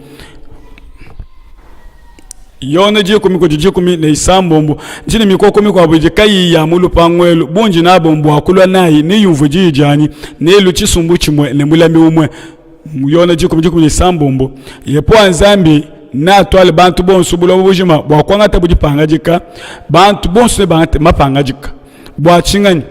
Yone dikumi kudi 16 ndi ne mikoko mikuabu idi kayiyi ya mu lupangu elu bundi nabo mbua kulua nayi neyumvue diyi dianyi neilu tshisumbu tshimue ne mulami umue. Yone dikumi 16 Yepowa Nzambi neatuale bantu bonso buloba bujima bua kuangatabu dipangadika. Bantu bonso nebangate mapangadika bua tshinganyi?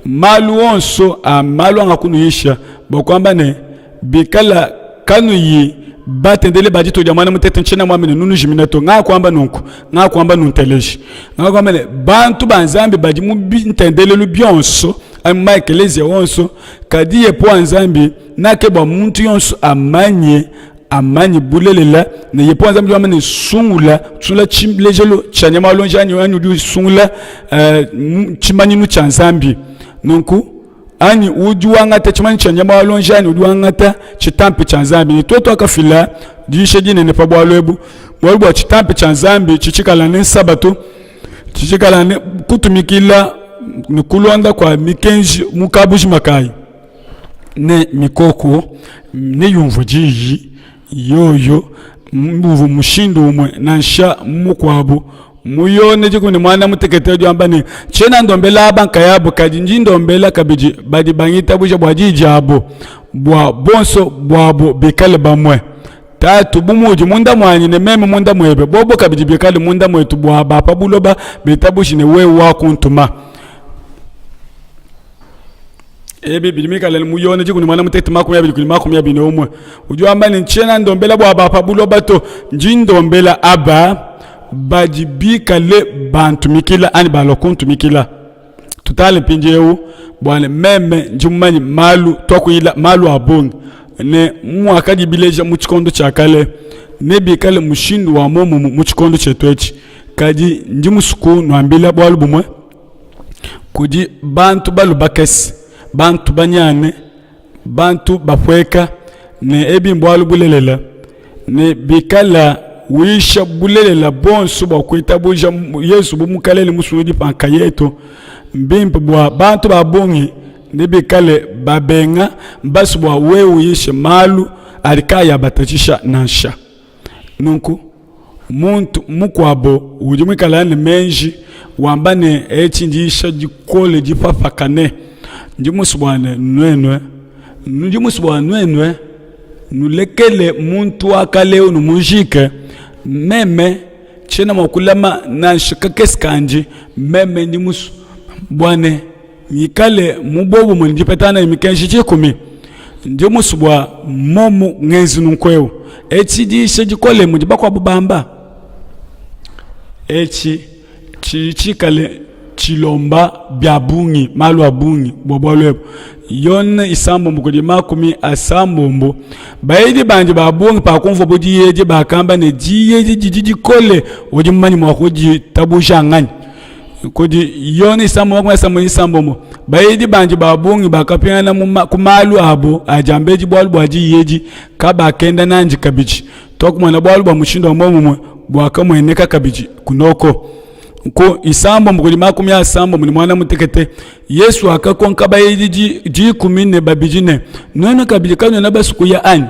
Malu onso a malu angakunuyisha bua kuamba ne, bikala kanuyi batendele ba dituku dia muana mutete, ntshiena muambe ne nunujimina to. Ngakuamba nunku, ngakuamba nunteleje, ngakuamba ne bantu ba Nzambi badi mu ntendelelu bionso anyi mu maekeleziya onso, kadi Yepowa Nzambi nake bua muntu yonso amanye. Amanye bulelela ne Yehowa Nzambi udi wamba ne, Sungula, sungula tshilejelu tshia nyama wa luonji anyi anyi udi usungula uh, tshimanyinu tshia Nzambi. Nunku anyi udi wangata tshimanyinu tshia nyama wa luonji anyi udi wangata tshitampi tshia Nzambi. Ne tuetu tuakafila diyisha dinene pa bualu ebu, bualu bua tshitampi tshia Nzambi tshitshikala ne nsabatu, tshitshikala ne kutumikila ne kulonda kua mikenji mu kabujima kayi. Ne mikoko neyumvue diyi yoyo muvua mushindu umue nansha mukuabu. Mu Yone 11 mutekete udi wamba ne, tshiena ndombela aba nkayabu, kadi ndi ndombela kabidi badi bangitabuja bua diyi diabu, bua bonso buabu bikale bamue. Tatu, bu muudi munda muanyi ne meme munda muebe, bobo kabidi bikale munda muetu, bua ba pa buloba bitabuje ne wewe wakuntuma. Ebi bidi mikale mu Yone dikumi muanda mutekete 21 kudi 21. Udi wamba ne, ntshiena ndombela bua ba pa buloba to, ndi ndombela aba badi bikale bantumikila anyi balua kuntumikila. Tutale mpindieu bua ne meme ndi mumanye malu, tuakuyila malu a bungi ne muakadi bileja mu tshikondo tshia kale ne bikale mushindu wa muomumue mu tshikondo tshietu etshi. Kadi ndi musue kunuambila bualu bumue kudi bantu balu bakese, bantu banyane, bantu bapueka, ne ebi mbualu bulelela, ne bikala uyisha bulelela buonso bua kuitabuja Yezu bu Mukalenge Musungidi pa nkayetu, mbimpe bua bantu ba bungi ne bikale babenga, mbasue bua wewe uyishe malu adi kaayi abatatshisha nansha. Nunku muntu mukuabo udi muikale ne meji wamba ne, etshi ndiyisha dikole dipapakane, ndi musue bua ne nuenue, ndi musue bua nuenue nulekele muntu wa kale eu numujike. Meme tshiena mua kulama nansha kakese kandi, meme ndi musue bua ne ngikale mu buobumue ne dipetangana ne mikenji dikumi. Ndi musue bua momu ngenzi nunku eu. Etshi diyisha dikole mudi bakuabu bamba. Etshi tshidi tshikale tshilomba bia bungi, malu a bungi bua bualu ebu. Yone 6 kudi 80 bayidi bandi ba bungi pakumvua diyi edi bakamba ne, diyi edi didi dikole, udi mumanye mua kuditabuja nganyi? Kudi Yone 6 36 bayidi bandi ba bungi bakapingana ku malu abo a diambedi bualu bua diyi edi, kabakenda nandi kabidi. Tuakumona bualu bua mushindu wa muomumue buakamueneka kabidi kunoko. Ku 6 kudi 98 Yesu wakakonka bayidi 12 ne, nuenu kabidi kanuena basue kuya anyi?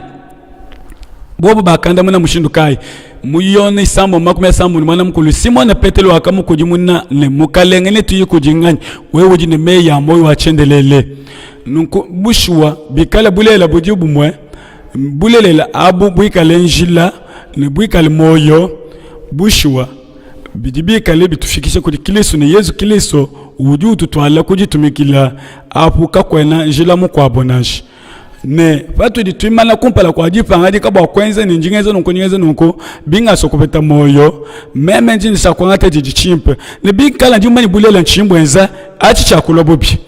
Bobo bakandamuna mushindu kayi? Mu Yone 6 80 mukulu Simone Petelo wakamukudimuna ne, Mukalenge, netuye kudi nganyi? Wewe udi ne meyi a muoyo wa tshiendelele. Nunku bushuwa bikale bulelela budi bumue, bulelela abu buikale njila ne buikale muoyo, bushuwa bidi bikale bitufikisha kudi Kristo ne Yezu Kristo udi ututuala ku ditumikila, apu kakuena njila mukuabo nansha. Ne patudi tuimana kumpala kua dipangadika bua kuenza ne ndi ngenza nunku, ndi ngenza nunku, bingasua kupeta muoyo, meme ndi nsua kuangata didi tshimpe, ne bikala ndi mumanye bulelela ntshinyi buenza atshi tshiakulua bubi,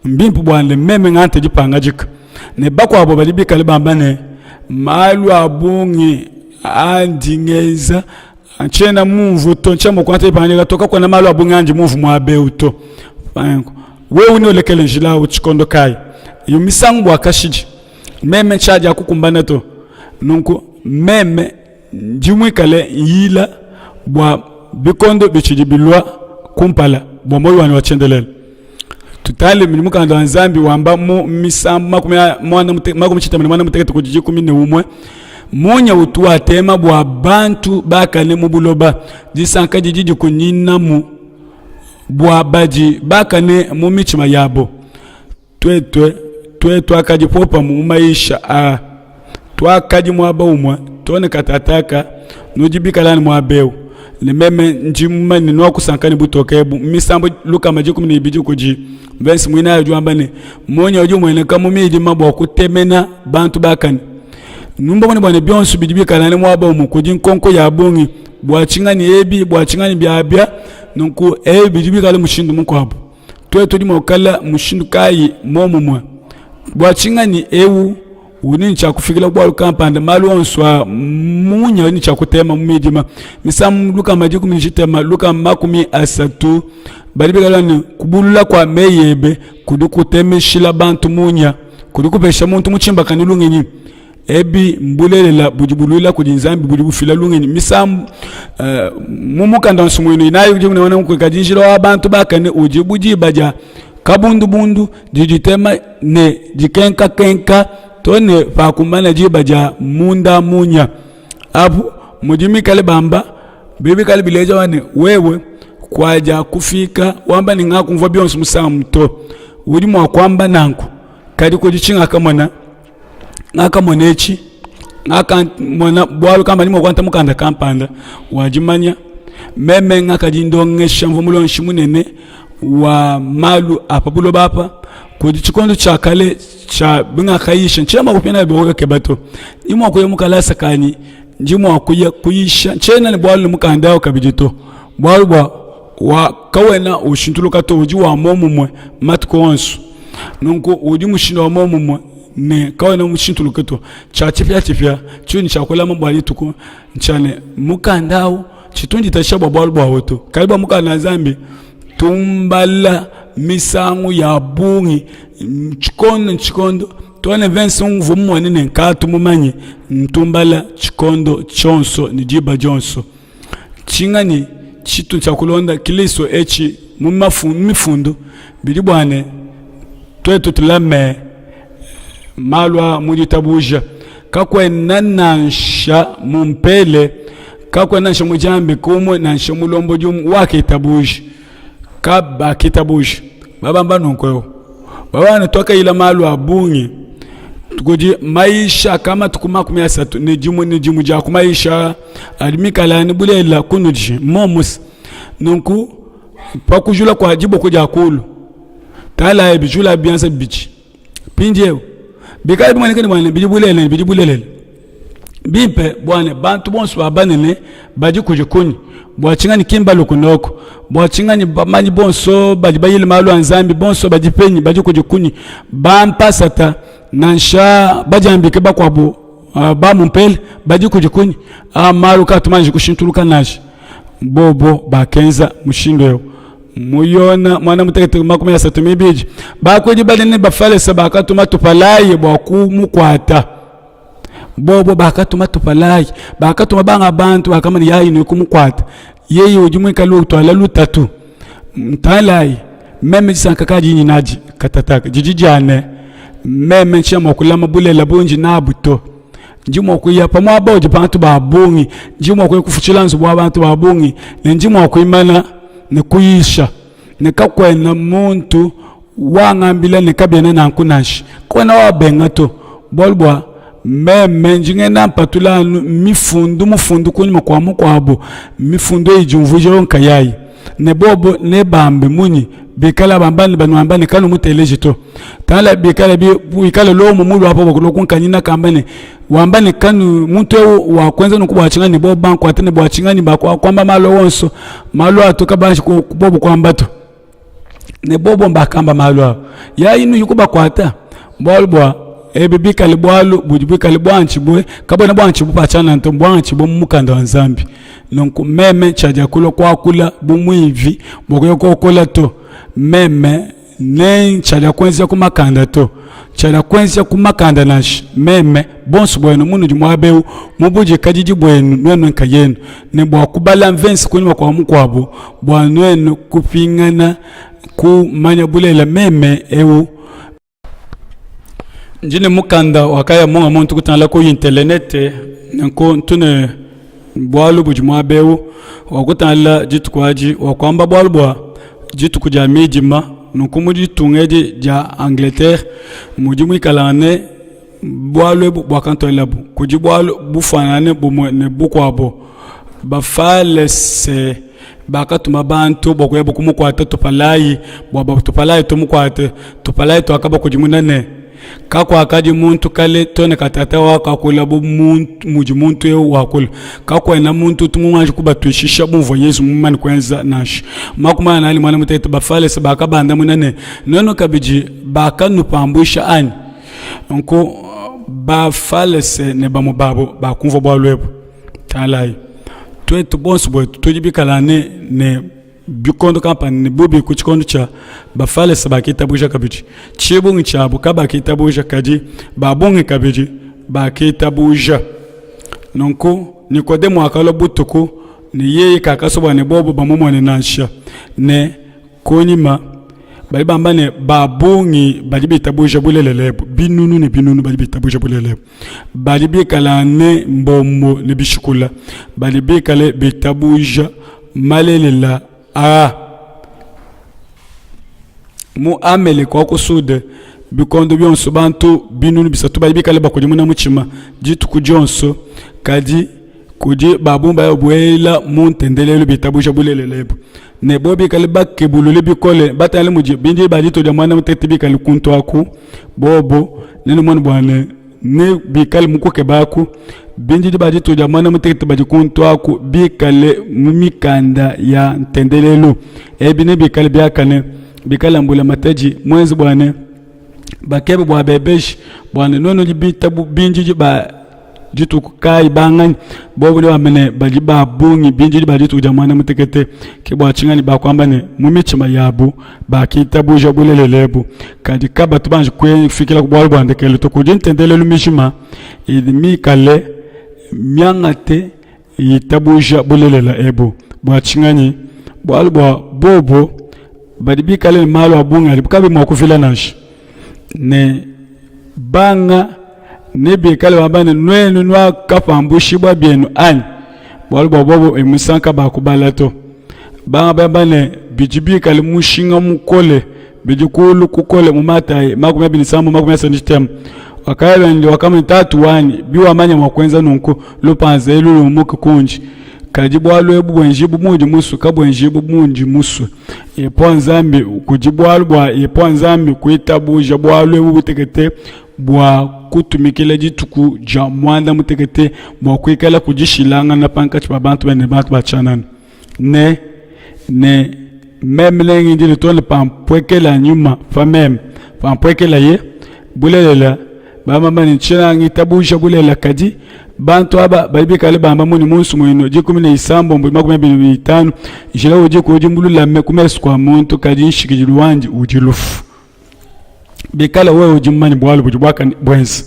mbimpe bua ne meme ngangate dipangadika. Ne bakuabo badi bikale bamba ne, malu a bungi andi ngenza ntshiena mumvue to, ntshiena mua kuangata dipangadika to, kakuena malu a bungi andi mumvue muaba eu to. Wewe neulekele njila au tshikondo kayi? Iyo misangu bua kashidi. Meme ntshiadi akukumbana to. Nunku meme ndi muikale nyila bua bikondo bitshidi bilua kumpala bua muoyo wanyi wa tshiendelele. Tutale mudi mukanda wa Nzambi wamba mu Misambu 61 kudi 11, munya utu watema bua bantu bakane mu buloba, disanka didi dikunyinamu bua badi bakane mu mitshima yabo. Tuetu tuakadi popamue mu mayisha aa, tuakadi muaba umue too ne katataka, nudi bikala ne muaba eu, ne meme ndi mumanye ne nuakusanka ne butoke ebu. Misambu 112 kudi mvese muinayi udi wamba ne, munya udi umueneka mu midima bua kutemena bantu bakane. Numbamone bua ne bionso bidi bikala ne muaba umue kudi nkonko ya bungi bua tshinganyi ebi, bua tshinganyi biabia. Nunku ebi bidi bikale mushindu mukuabu. Tuetu tudi mua kukala mushindu kayi muomumue? Bua tshinganyi eu? Udi ne tshia kufikila bualu kampanda, malu onso a munya udi ne tshia kutema mu midima. Misambu 130 30 badi bikala ne kubulula kua meyi ebe kudi kutemeshila bantu munya, kudi kupesha muntu mutshimbakane lungenyi. Ebi mbulelela budi buluila kudi Nzambi budi bufila lungenyi. Misambu uh, mu mukanda wa Nsumuinu inayi udi unena kadi njila wa bantu bakane udi bu diba dia kabundubundu didi ditema ne dikenkakenka to ne pakumbana diba dia munda munya. Apu mudi mikale bamba bidi bikale bileja wa ne wewe kuadia kufika wamba ne ngakumvua bionso musangu to. Udi mua kuamba nanku, kadi kudi tshingakamona ngakamona etshi ngakamona bualu kampanda mua kuanta mukanda kampanda wa dimanya meme ngakadi ndongesha mvua mulongeshi munene wa malu a pa buloba apa kudi tshikondo tshia kale tshia bingakayisha ntshiena mua kupingana bua kukeba to ndi mua kuya mu kalasa kanyi ndi mua kuya kuyisha ntshiena ne bualu ne mukanda au kabidi to bualu bua wa kawena ushintuluka to udi wa muomumue matuku onso nunku udi mushindu wa muomumue ne kawena mushintuluke to tshia tshipiatshipia tshiudi tshia kulama bua dituku ntshia ne mukanda au tshitu nditatshisha bua bualu buawu to kadi bua mukanda wa Nzambi tumbala misangu ya bungi tshikondo ne tshikondo too ne Vincent uvua mumone ne nkatu mumanye ntumbala tshikondo tshionso ne diba dionso tshinganyi tshitu tshia kulonda Kristo etshi mu mifundu bidi bua ne tuetu tulame malu a mu ditabuja kakuena nansha mumpele kakuena nansha mudiambi kumue nansha mulombodi umue wakitabuja kabakitabuja babamba nunku eu babana tuakayila malu a bungi kudi mayisha ka matuku 31 ne dimue dia ku mayisha adi mikale anu bulelela kunudi momusa nunku pa kujula kua diboko dia kulu talayi bijula bianza bibidi mpindieu bikale bimueneke ne buane bidi bulelela bidi bulelela bimpe buane bantu bonso ba banene badi kudi kunyi bua tshinganyi ki mbalue kunoko bua tshinganyi bamanyi bonso badi bayile malu a Nzambi bonso badi penyi badi kudi kunyi bampasata nansha badiambike bakuabu uh, ba mumpele badi kudi kunyi a malu kaatu manji kushintuluka nansha bobo bakenza mushindu eu mu Yona muana mutekete 32 bakuidi banene bafalesa bakatuma tupalayi bua kumukuata bobo bakatuma tupalayi bakatuma banga bantu bakamana yayi ne kumukuata yeye udi muikale utuala lutatu ntalayi meme disanka kadinyi nadi katataka didi dia ne meme ntshiya mua kulama bulela bungi nabu to ndi mua kuya pa muaba udi bantu ba bungi ndi mua kuya kufutshila nzubu wa bantu ba bungi ne ndi mua kuimana ne kuyisha ne kakuena muntu wangambila ne kabiena nanku nansha kuena wabenga to bualu bua meme ndi ngenda mpatula anu mifundu mufundu kunyima kua mukuabu mifundu eyi idi umvuija yo nkayayi ne bobo nebambe munyi bikala bamba ne banuamba ne kanumuteleji to tala bikala bi bikala lomo mulu apo bakulua kunkanyina kamba ne wamba ne kanu muntu eu wakuenza nunku bua tshinganyi bobo bankuate ne bua tshinganyi bakuamba malu onso malu atu kabanji bobo kuamba to ne bobo mbakamba malu awo yayi nuyi kubakuata bualu bua ebi bikale bualu budi buikale buantshibue kabuena buantshibue pa tshianana to buantshibue mu mukanda wa Nzambi nunku meme tshiadia kulua kuakula bu muivi bua kuya kuokola to meme ne ntshiadia kuenza ku makanda to tshiadia kuenza ku makanda nansha meme bonso buenu munudi muaba eu mu budikadidi buenu nuenu nkayenu ne bua kubala mvensi kunyima kua mukuabu bua nuenu kupingana kumanya bulelela meme eu ndi ne mukanda wakaya munga muntu kutangila ku internete nenku ntu ne bualu budi muaba eu wa kutangila dituku adi wa kuamba bualu bua dituku dia midima nunku mu ditunga edi dia Angleterre mudi muikalangane bualu ebu buakantuadilabu kudi bualu bufuanangane bumue ne bukuabo Bafalese bakatuma bantu bua kuyabu kumukuata tupalayi bua tupalayi tumukuate tupalayi tuakabakudimuna ne kakuakadi muntu kale to ne katata wakakula bu muntu mudi muntu eu wakula kakuena muntu utu muanji kubatuishisha bumvua Yezu mumane kuenza nansha 44 mwana mutekete Bafalese bakabandamuna ne nuenu kabidi bakanupambuisha anyi nunku. Bafalese ne bamue babo bakumvua bualu ebu. Tangalayi, tuetu bonso buetu tudi bikalane ne bikondo kampanda ne bubi ku tshikondo tshia Bafalese bakitabuja kabidi. Tshibungi tshiabu kabakitabuja, kadi ba bungi kabidi bakitabuja. Nunku Nikodemo wakalua butuku, ne yeye kakasua bua ne bobo bamumone nansha. Ne kunyima badi bamba ne ba bungi badi bitabuja bulelela ebu, binunu ne binunu badi bitabuja bulelela ebu, badi bikala ne mbombo ne bishikula, badi bikale bitabuja malelela aa. Mu Amelika wa ku Sude, bikondo bionso bantu binunu bisatu badi bikale bakudimuna mutshima dituku dionso, kadi kudi ba bungi badi babuela mu ntendelelu bitabuja bulelela ebu ne bo bikale bakebulule bikole batangile mudi bindi ba ditu dia muanda mutekete bikale kuntu aku bobo nenumone bua ne ne bikale mu kukeba aku bindidi ba ditu dia muanda mutekete badi kuntu aku bikale mu mikanda ya ntendelelu ebi nebikale biakane bikala mbulamatadi muenze bua ne bakebe bua bebeji bua ne nuenu bitabu bindidi ba dituku kayi banganyi bobu nebambe ne badi ba bungi bindidi ba dituku dia muanda mutekete ke bua tshinganyi bakuamba ne mu mitshima yabu bakitabuja bulelela ebu kadi kabatu banji kufikila ku bualu bua ndekelu to kudi ntendelelu mijima idi mikale miangate itabuja bulelela ebu bua tshinganyi bualu bua bobo badi bikale ne malu a bungi adibu kabayi mua kuvila nansha ne banga nebikale bamba ne nuenu nuakapambushibua bienu anyi bualu bua bobo emusanka bakubala to banga bamba ne bidi bikale mushinga mukole bidi kulu kukole mu Matayi 23 30 wakaya biandi wakamba ne tatu wanyi biwamanya mua kuenza nunku lupanza elu lumuke kundi kadi bualu ebu buenjibu mundi musue kabuenjibu mundi musue Yepowa Nzambi kudi bualu bua Yepowa Nzambi kuitabuja bualu ebu butekete bua kutumikila dituku dia muanda mutekete bua kuikala kudishilangana pankatshi pa bantu bende ne bantu ba tshianana ne ne meme nengindile too ne pampuekela nyuma pa meme pampuekelaye bulelela bamba ne ntshiena ngitabuja bulelela kadi bantu aba badi bikale bamba muni mu nsumuinu 16 25 njila udiku udi mululame ku mesu kua muntu kadi nshikidilu wandi udi lufu bikala wewe udi mumanye bualu budi buakane buenza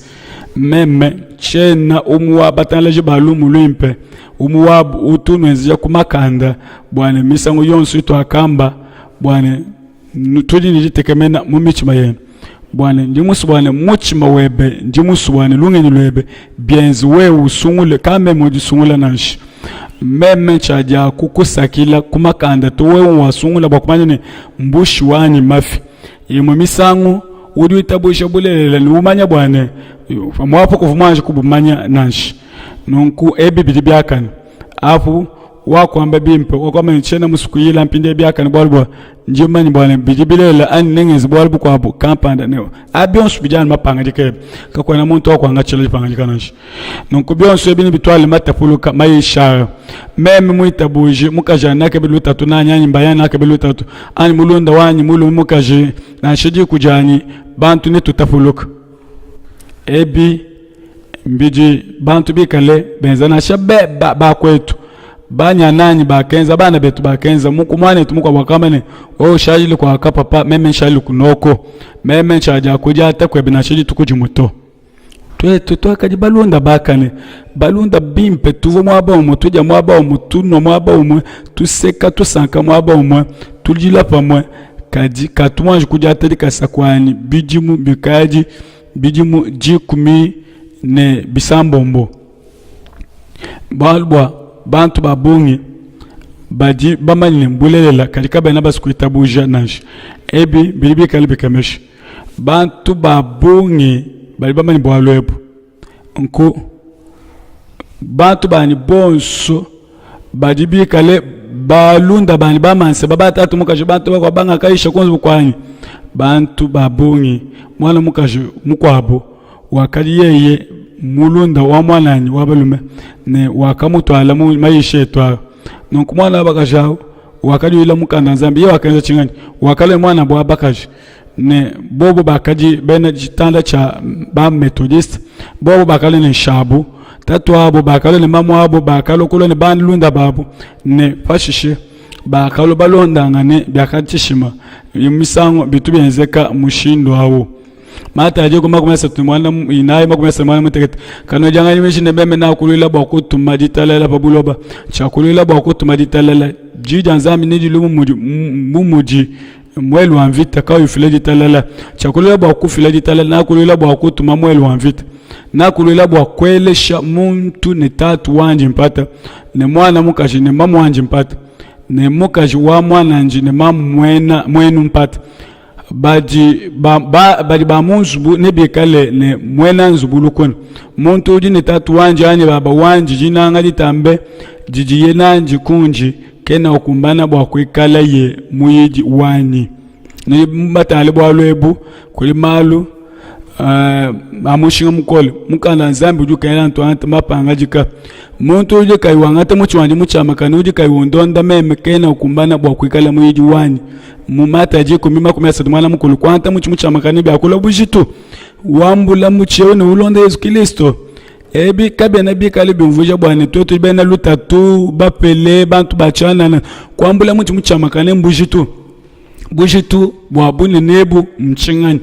meme tshiena umue wa batangalaji ba lumu luimpe umue wabu utu nuenzeja ku makanda bua ne misangu yonso ituakamba bua ne tudi ne ditekemena mu mitshima yenu bua ne ndi musue bua ne mutshima webe ndi musue bua ne lungenyi luebe bienze wewe usungule ka meme udisungula nansha meme ntshiadia kukusakila ku makanda to wewe wasungula bua kumanya ne mbushi wanyi mafi imue misangu udi witabuja bulelela ne umanya bua ne pamuapa kuvua muanji kubumanya nansha nunku ebi bidi biakane apu wakuamba bimpe wakuamba ne tshiena musue kuyila mpindieu biakane bualu bua ndi mumanye bua ne bidi bilelela anyi nengenze bualu bukuabu kampanda ne a bionso bidi anu mapangadika ebe kakuena muntu wakuangatshila dipangadika nansha nunku bionso ebi nebituale matapuluka mayisha meme muitabuji mukaji anyi nakebe lutatu nanyi anyi mbayanyi nakebe lutatu anyi mulunda wanyi mulume mukaji nansha diku dianyi bantu netutapuluka ebi mbidi bantu bikale benza nansha bakwetu banyananyi bakenza bana betu bakenza muku muanetu mukuabu wakamba ne wewe ushadile kua kapapa meme nshadile kunoko meme ntshiadia kudiata kuebe nansha dituku dimue to tuetu tuakadi balunda bakane balunda bimpe tuvua muaba umue tudia muaba umue tunua muaba umue tuseka tusanka muaba umue tudila pamue kadi katu muanji kudiata dikasa kuanyi bidimu bikadi bidimu 16 bualu bua bantu ba bungi badi bamanye ne bulelela kadi kabena basue kuitabuja nansha ebi bidi bikale bikemesha bantu ba bungi badi bamanye bualu ebu nku bantu banyi bonso badi bikale balunda banyi bamanseba batatu mukaji bantu bakuabu bangakayisha ku nzubu kuanyi bantu ba bungi muana mukaji mukuabu wakadi yeye mulunda wa muananyi wa balume ne wakamutuala mu mayisha etu aa nunku muana wa bakaji au wakadi uyila mukanda Nzambi yeye wakenza tshinganyi wakalua muana wa bakaji. Ne bobo bakadi bena tshitanda tshia ba Methodiste, bobo bakalua ne nshabu, tatuabo bakalua ne mamuabo, bakalua kulua ne balunda babo, ne pashishe bakalua balondangane. Biakadi tshishima. Misangu bitu bienzeka mushindu au. Matayo 34 36. Kanuedianganyi meji ne meme nakuluila bua kutuma ditalala pa buloba, tshiakuluila bua kutuma ditalala. Diyi dia Nzambi nedilue bu mudi muele wa mvita kauyi ufila ditalala. Tshiakuluila bua kufila ditalala, nakuluila bua kutuma muele wa mvita. Nakuluila bua kuelesha muntu ne tatu wandi mpata, ne muana mukaji ne mamuandi mpata, ne mukaji wa muanandi ne mamu muenu mpata. Badi ba, ba, badi ba mu nzubu nebikale ne muena nzubu lukuna. Muntu udi ne tatu wandi anyi baba wandi dinanga ditambe didiye nandi kundi kena ukumbana bua kuikalaye muyidi wanyi. Nudi batangile bualu ebu kudi malu a mushinga mukole. Mukanda wa Nzambi udi ukengela ntuangate mapangadika. Muntu udi kayi wangata mutshi wandi mutshiamakane, udi kayi undonda meme, kena ukumbana bua kuikala muyidi wanyi. Mu Matayo 10:30 muana mukulu kuangata mutshi mutshiamakane biakula bujitu, wambula mutshi eu ne ulonda Yezu Kilisto. Ebi kabiena bikale biumvuija bua ne tuetu bena lutatu, bapele, bantu ba tshianana, kuambula mutshi mutshiamakane mbujitu. Bujitu bua bunene ebu ntshinganyi?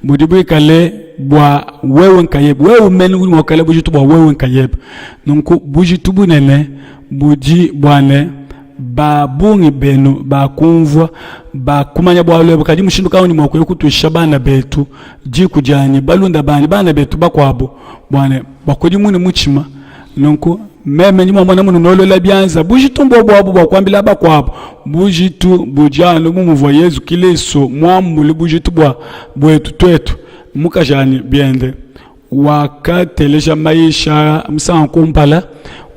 Budi buikale bua wewe nkayebe. Wewe mene udi mua kuikala bujitu bua wewe nkayebe. Nunku bujitu bunene budi bua ne ba bungi benu bakumvua bakumanya bualu ebu, kadi mushindu kayi undi mua kuya kutuisha bana betu, diku dianyi, balunda banyi, bana betu bakuabu bua ne bakudimune mutshima? Nunku meme ndi muamona mununolola bianza, bujitu mbuobu abu bua kuambila bakuabu. Bujitu budi anu bu muvua Yezu Kilisto muambule bujitu bua buetu tuetu. Mukajanyi biende wakateleja mayisha musangu wa kumpala,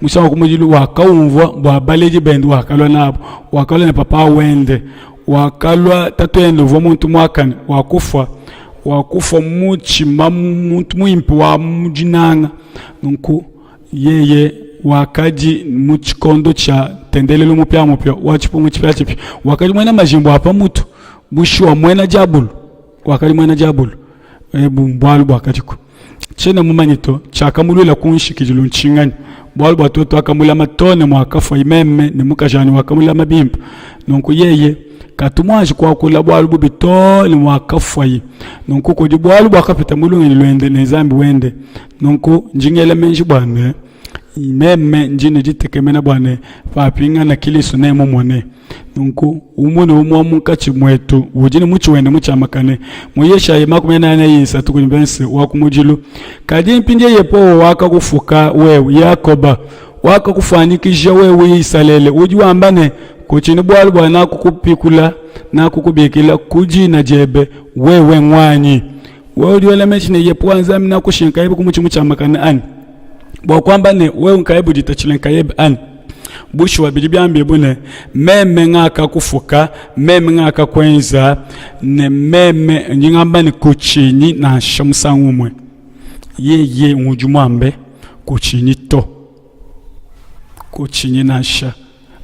musangu wa kumudilu wakaumvua bua baledi bende, wakalua nabu, wakalua ne papa wende, wakalua tatuende uvua muntu muakane, wakufua, wakufua mutshima muntu muimpe wa mu dinanga. Nunku yeye wakadi mu tshikondo tshia ntendelelu mupiamupia wa tshipungu tshipiatshipia, wakadi muena majimbu a pa mutu, bushuwa muena diabulu, wakadi muena diabulu. Ebu mbualu buakadiku, tshiena mumanye to tshiakamuluila ku nshikidilu ntshinganyi, bualu bua tuetu tuakamulama too ne muakafuaye, meme ne mukajanyi wakamulama bimpe. Nunku yeye katu muanji kuakula bualu bubi too ne muakafuaye. Nunku kudi bualu buakapita mu lungenyi luende ne Nzambi wende. Nunku ndi ngela meji bua ne, meme ndi ne ditekemena bua ne, papingana Kilisto nemumone. Nunku umue ne umue wa munkatshi muetu udi ne mutshi wende mutshiamakane. Mu Yeshaya 43 kudi mvese wa kumudilu. Kadi mpindieu Yehowa wakakufuka wewe, Yakoba, wakakufuanyikija wewe, Isalele, udi wamba ne, Kutshinyi bualu bua nakukupikula, nakukubikila ku dina diebe, wewe nguanyi. Wewe udi wela meji ne, Yehowa Nzambi nakushiya nkayebe ku mutshi mutshiamakane anyi? Bua kuamba ne, wewe nkayebe uditatshile nkayebe anyi? Bushuwa bidi biambibue ne, meme ngakakufuka, meme ngakakuenza, ne meme ndi ngamba ne, kutshinyi nansha musangu umue. Yeye ngudi muambe, kutshinyi to, kutshinyi nansha.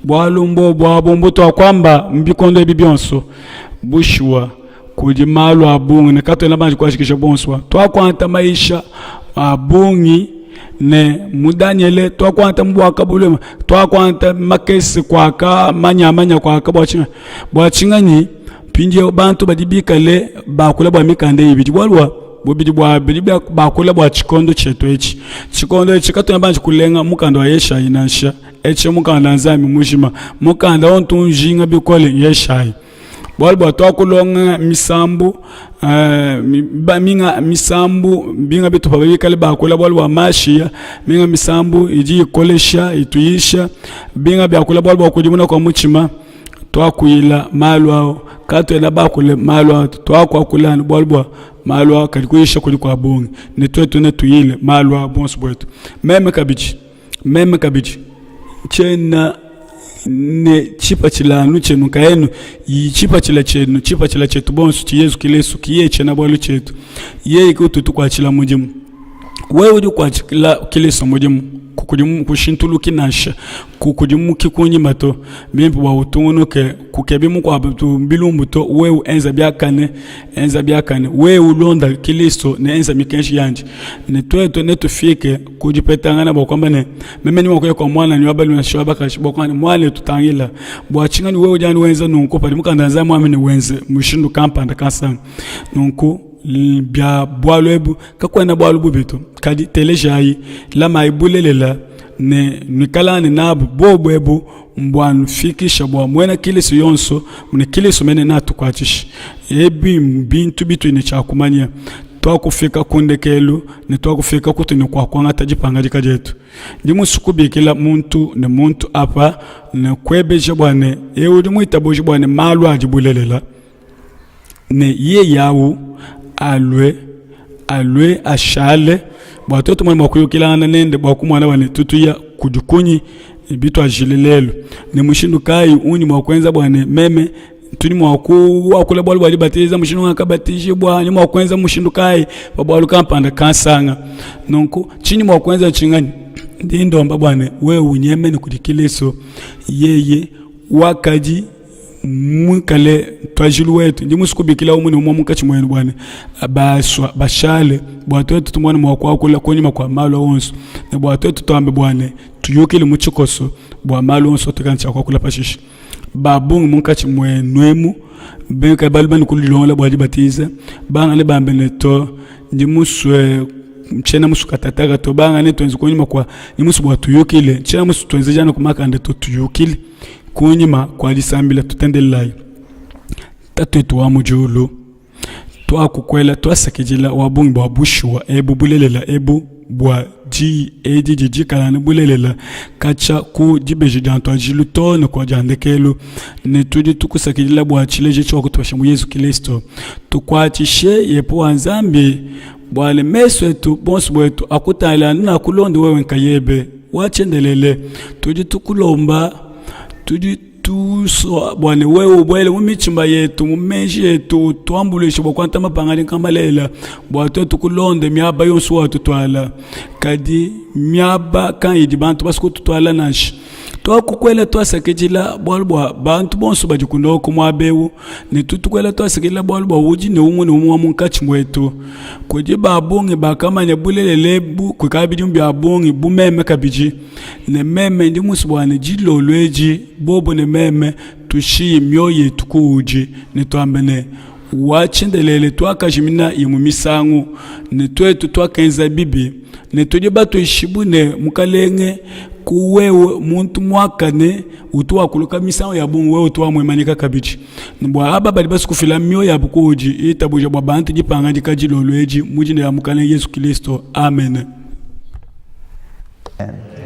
Bualu mbuobu abu mbutuakuamba mu bikondo ebi bionso. Bushuwa, kudi malu a bungi ne katuena banji kuajikija bonso. Tuakuangata mayisha a bungi ne mu Danyele, tuakuangata mu Buakabuluibua, tuakuangata makese kuaka manyamanya kuaka bua tshinganyi bua tshinganyi. Mpindieu bantu badi bikale bakula bua mikanda ibidi bualu bua bubidi bua bidi bakula bua tshikondo tshietu etshi. Tshikondo etshi katuena banji kulenga mukanda wa Yeshayi nansha. Etshi mukanda wa Nzambi mujima, mukanda untu njinga bikole Yeshayi. Bualu bua tuakulonga misambu minga misambu binga bitupa bikale bakula bualu bua Mashiya, minga misambu idi ikolesha ituyisha, binga biakula bualu bua kudimuna kua mutshima. Tuakuyila malu ao, katuena bakule malu ao, tuakuakula anu bualu bua malu ao, kadi kuyisha kudi kua bungi, ne tuetu netuyile malu ao buonso buetu. Meme kabidi Meme kabidi tshiena ne tshipatshila anu tshienu nkayenu, tshipatshila tshienu, tshipatshila tshietu bonso tshi Yezu Kilisto ki yeye tshiena bualu tshietu. Yeye ke utu tukuatshila mudimu. Wewe udi ukuatshila Kilisto mudimu. Kushintuluki nansha, kukudimuki kunyima to. Mbimpe bua utungunuke, kukebi mukuabu bilumbu to. Wewe enza biakane, enza biakane. Wewe ulonda Kilisto ne enza mikenji yandi, ne tuetu netufike ku dipetangana bua kuamba ne, meme ndi mua kuya kua muananyi wa balume nansha wa bakaji bua kuamba ne, muanetu tangila, bua tshinganyi wewe udi anu wenza nunku padi mukanda wa Nzambi muambe ne wenze mushindu kampanda kansanga. Nunku bia bualu ebu kakuena bualu bubi to, kadi telejayi, lamayi bulelela ne nuikalangane nabu. Buobu ebu mbuanufikisha bua muena Kilisto yonso ne Kilisto mene natukuatshishe. Ebi mbintu bitudi ne tshia kumanya. Tuakufika ku ndekelu ne tuakufika kutudi ne kua kuangata dipangadika dietu. Ndi musue kubikila muntu ne muntu apa ne kuebeja bua ne eu udi muitabuji bua ne malu adi bulelela ne yeye au alue alue ashale bua tuetu tumone mua kuyukilangana nende bua kumona bua ne tutuya kudi kunyi bituajile lelu ne mushindu kayi undi mua kuenza bua ne meme tudi mua kuakula bualu bua dibatiza mushindu ngakabatijibua ni mua kuenza mushindu kayi pa bualu kampanda kansanga nunku tshinyi mua kuenza tshinganyi ndi ndomba bua ne wewe unyemene kudi Kilisto yeye wakadi muikale ntuajilu wetu. Ndi musue kubikila umue ne umue munkatshi muenu bua ne basua bashale bua tuetu tumone mua kuakula kunyima kua malu onso ne bua tuetu tuambe bua ne tuyukile mu tshikoso bua malu onso atuikala ne tshia kuakula pashishe. Ba bungi munkatshi muenu emu bikale balu kulilongolola bua dibatiza, banga nebambe ne to ndi musue ntshiena musue katataka to, banga netuenze kunyima kua ndi musue bua tuyukile, ntshiena musue tuenzeja ku makanda to tuyukile. Kunyima kua disambila tutendelelayi Tatuetu wa mu diulu, tuakukuela tuasakidila wa bungi bua bushuwa ebu bulelela ebu bua diyi edi didi dikala ne bulelela katshia ku dibeji dia ntuadijilu too ne kua dia ndekelu, ne tudi tukusakidila bua tshilejilu tshiwakutupesha mu Yezu Kilisto. Tukuatshishe Yepowa Nzambi bua ne mesu etu bonso buetu akutangila anu ne akulonde wewe nkayebe wa tshiendelele. Tudi tukulomba, tudi tusua bua ne wewe ubuele mu mitshima yetu, mu meji etu, utuambuluishe bua kuangata mapangadika malelela bua tuetu kulonda miaba yonso watutuala. Kadi miaba kayi idi bantu basue kututuala nansha? Tuakukuela tuasakidila bualu bua bantu bonso badi kunoko muaba eu, ne tutukuela tuasakidila bualu bua udi ne umue ne umue wa munkatshi muetu. Kudi ba bungi bakamanya bulelela ebu kukadi bidimu bia bungi bu meme kabidi, ne meme ndi musue bua ne dilolo edi bobo ne meme tushiye mioyo yetu kuudi ne tuambe ne, Wa tshiendelele, tuakajimina imue misangu, ne tuetu tuakenza bibi, ne tudi batuishibue ne, Mukalenge, ku wewe muntu muakane utu wakuluka misangu ya bungi, wewe utu wamuimanyika kabidi. Ne bua aba badi basue kufila mioyo yabu kuudi, itabuja bua bantu dipangadika dilolo edi mu dina dia Mukalenge Yezu Kristo. Amen. Amen.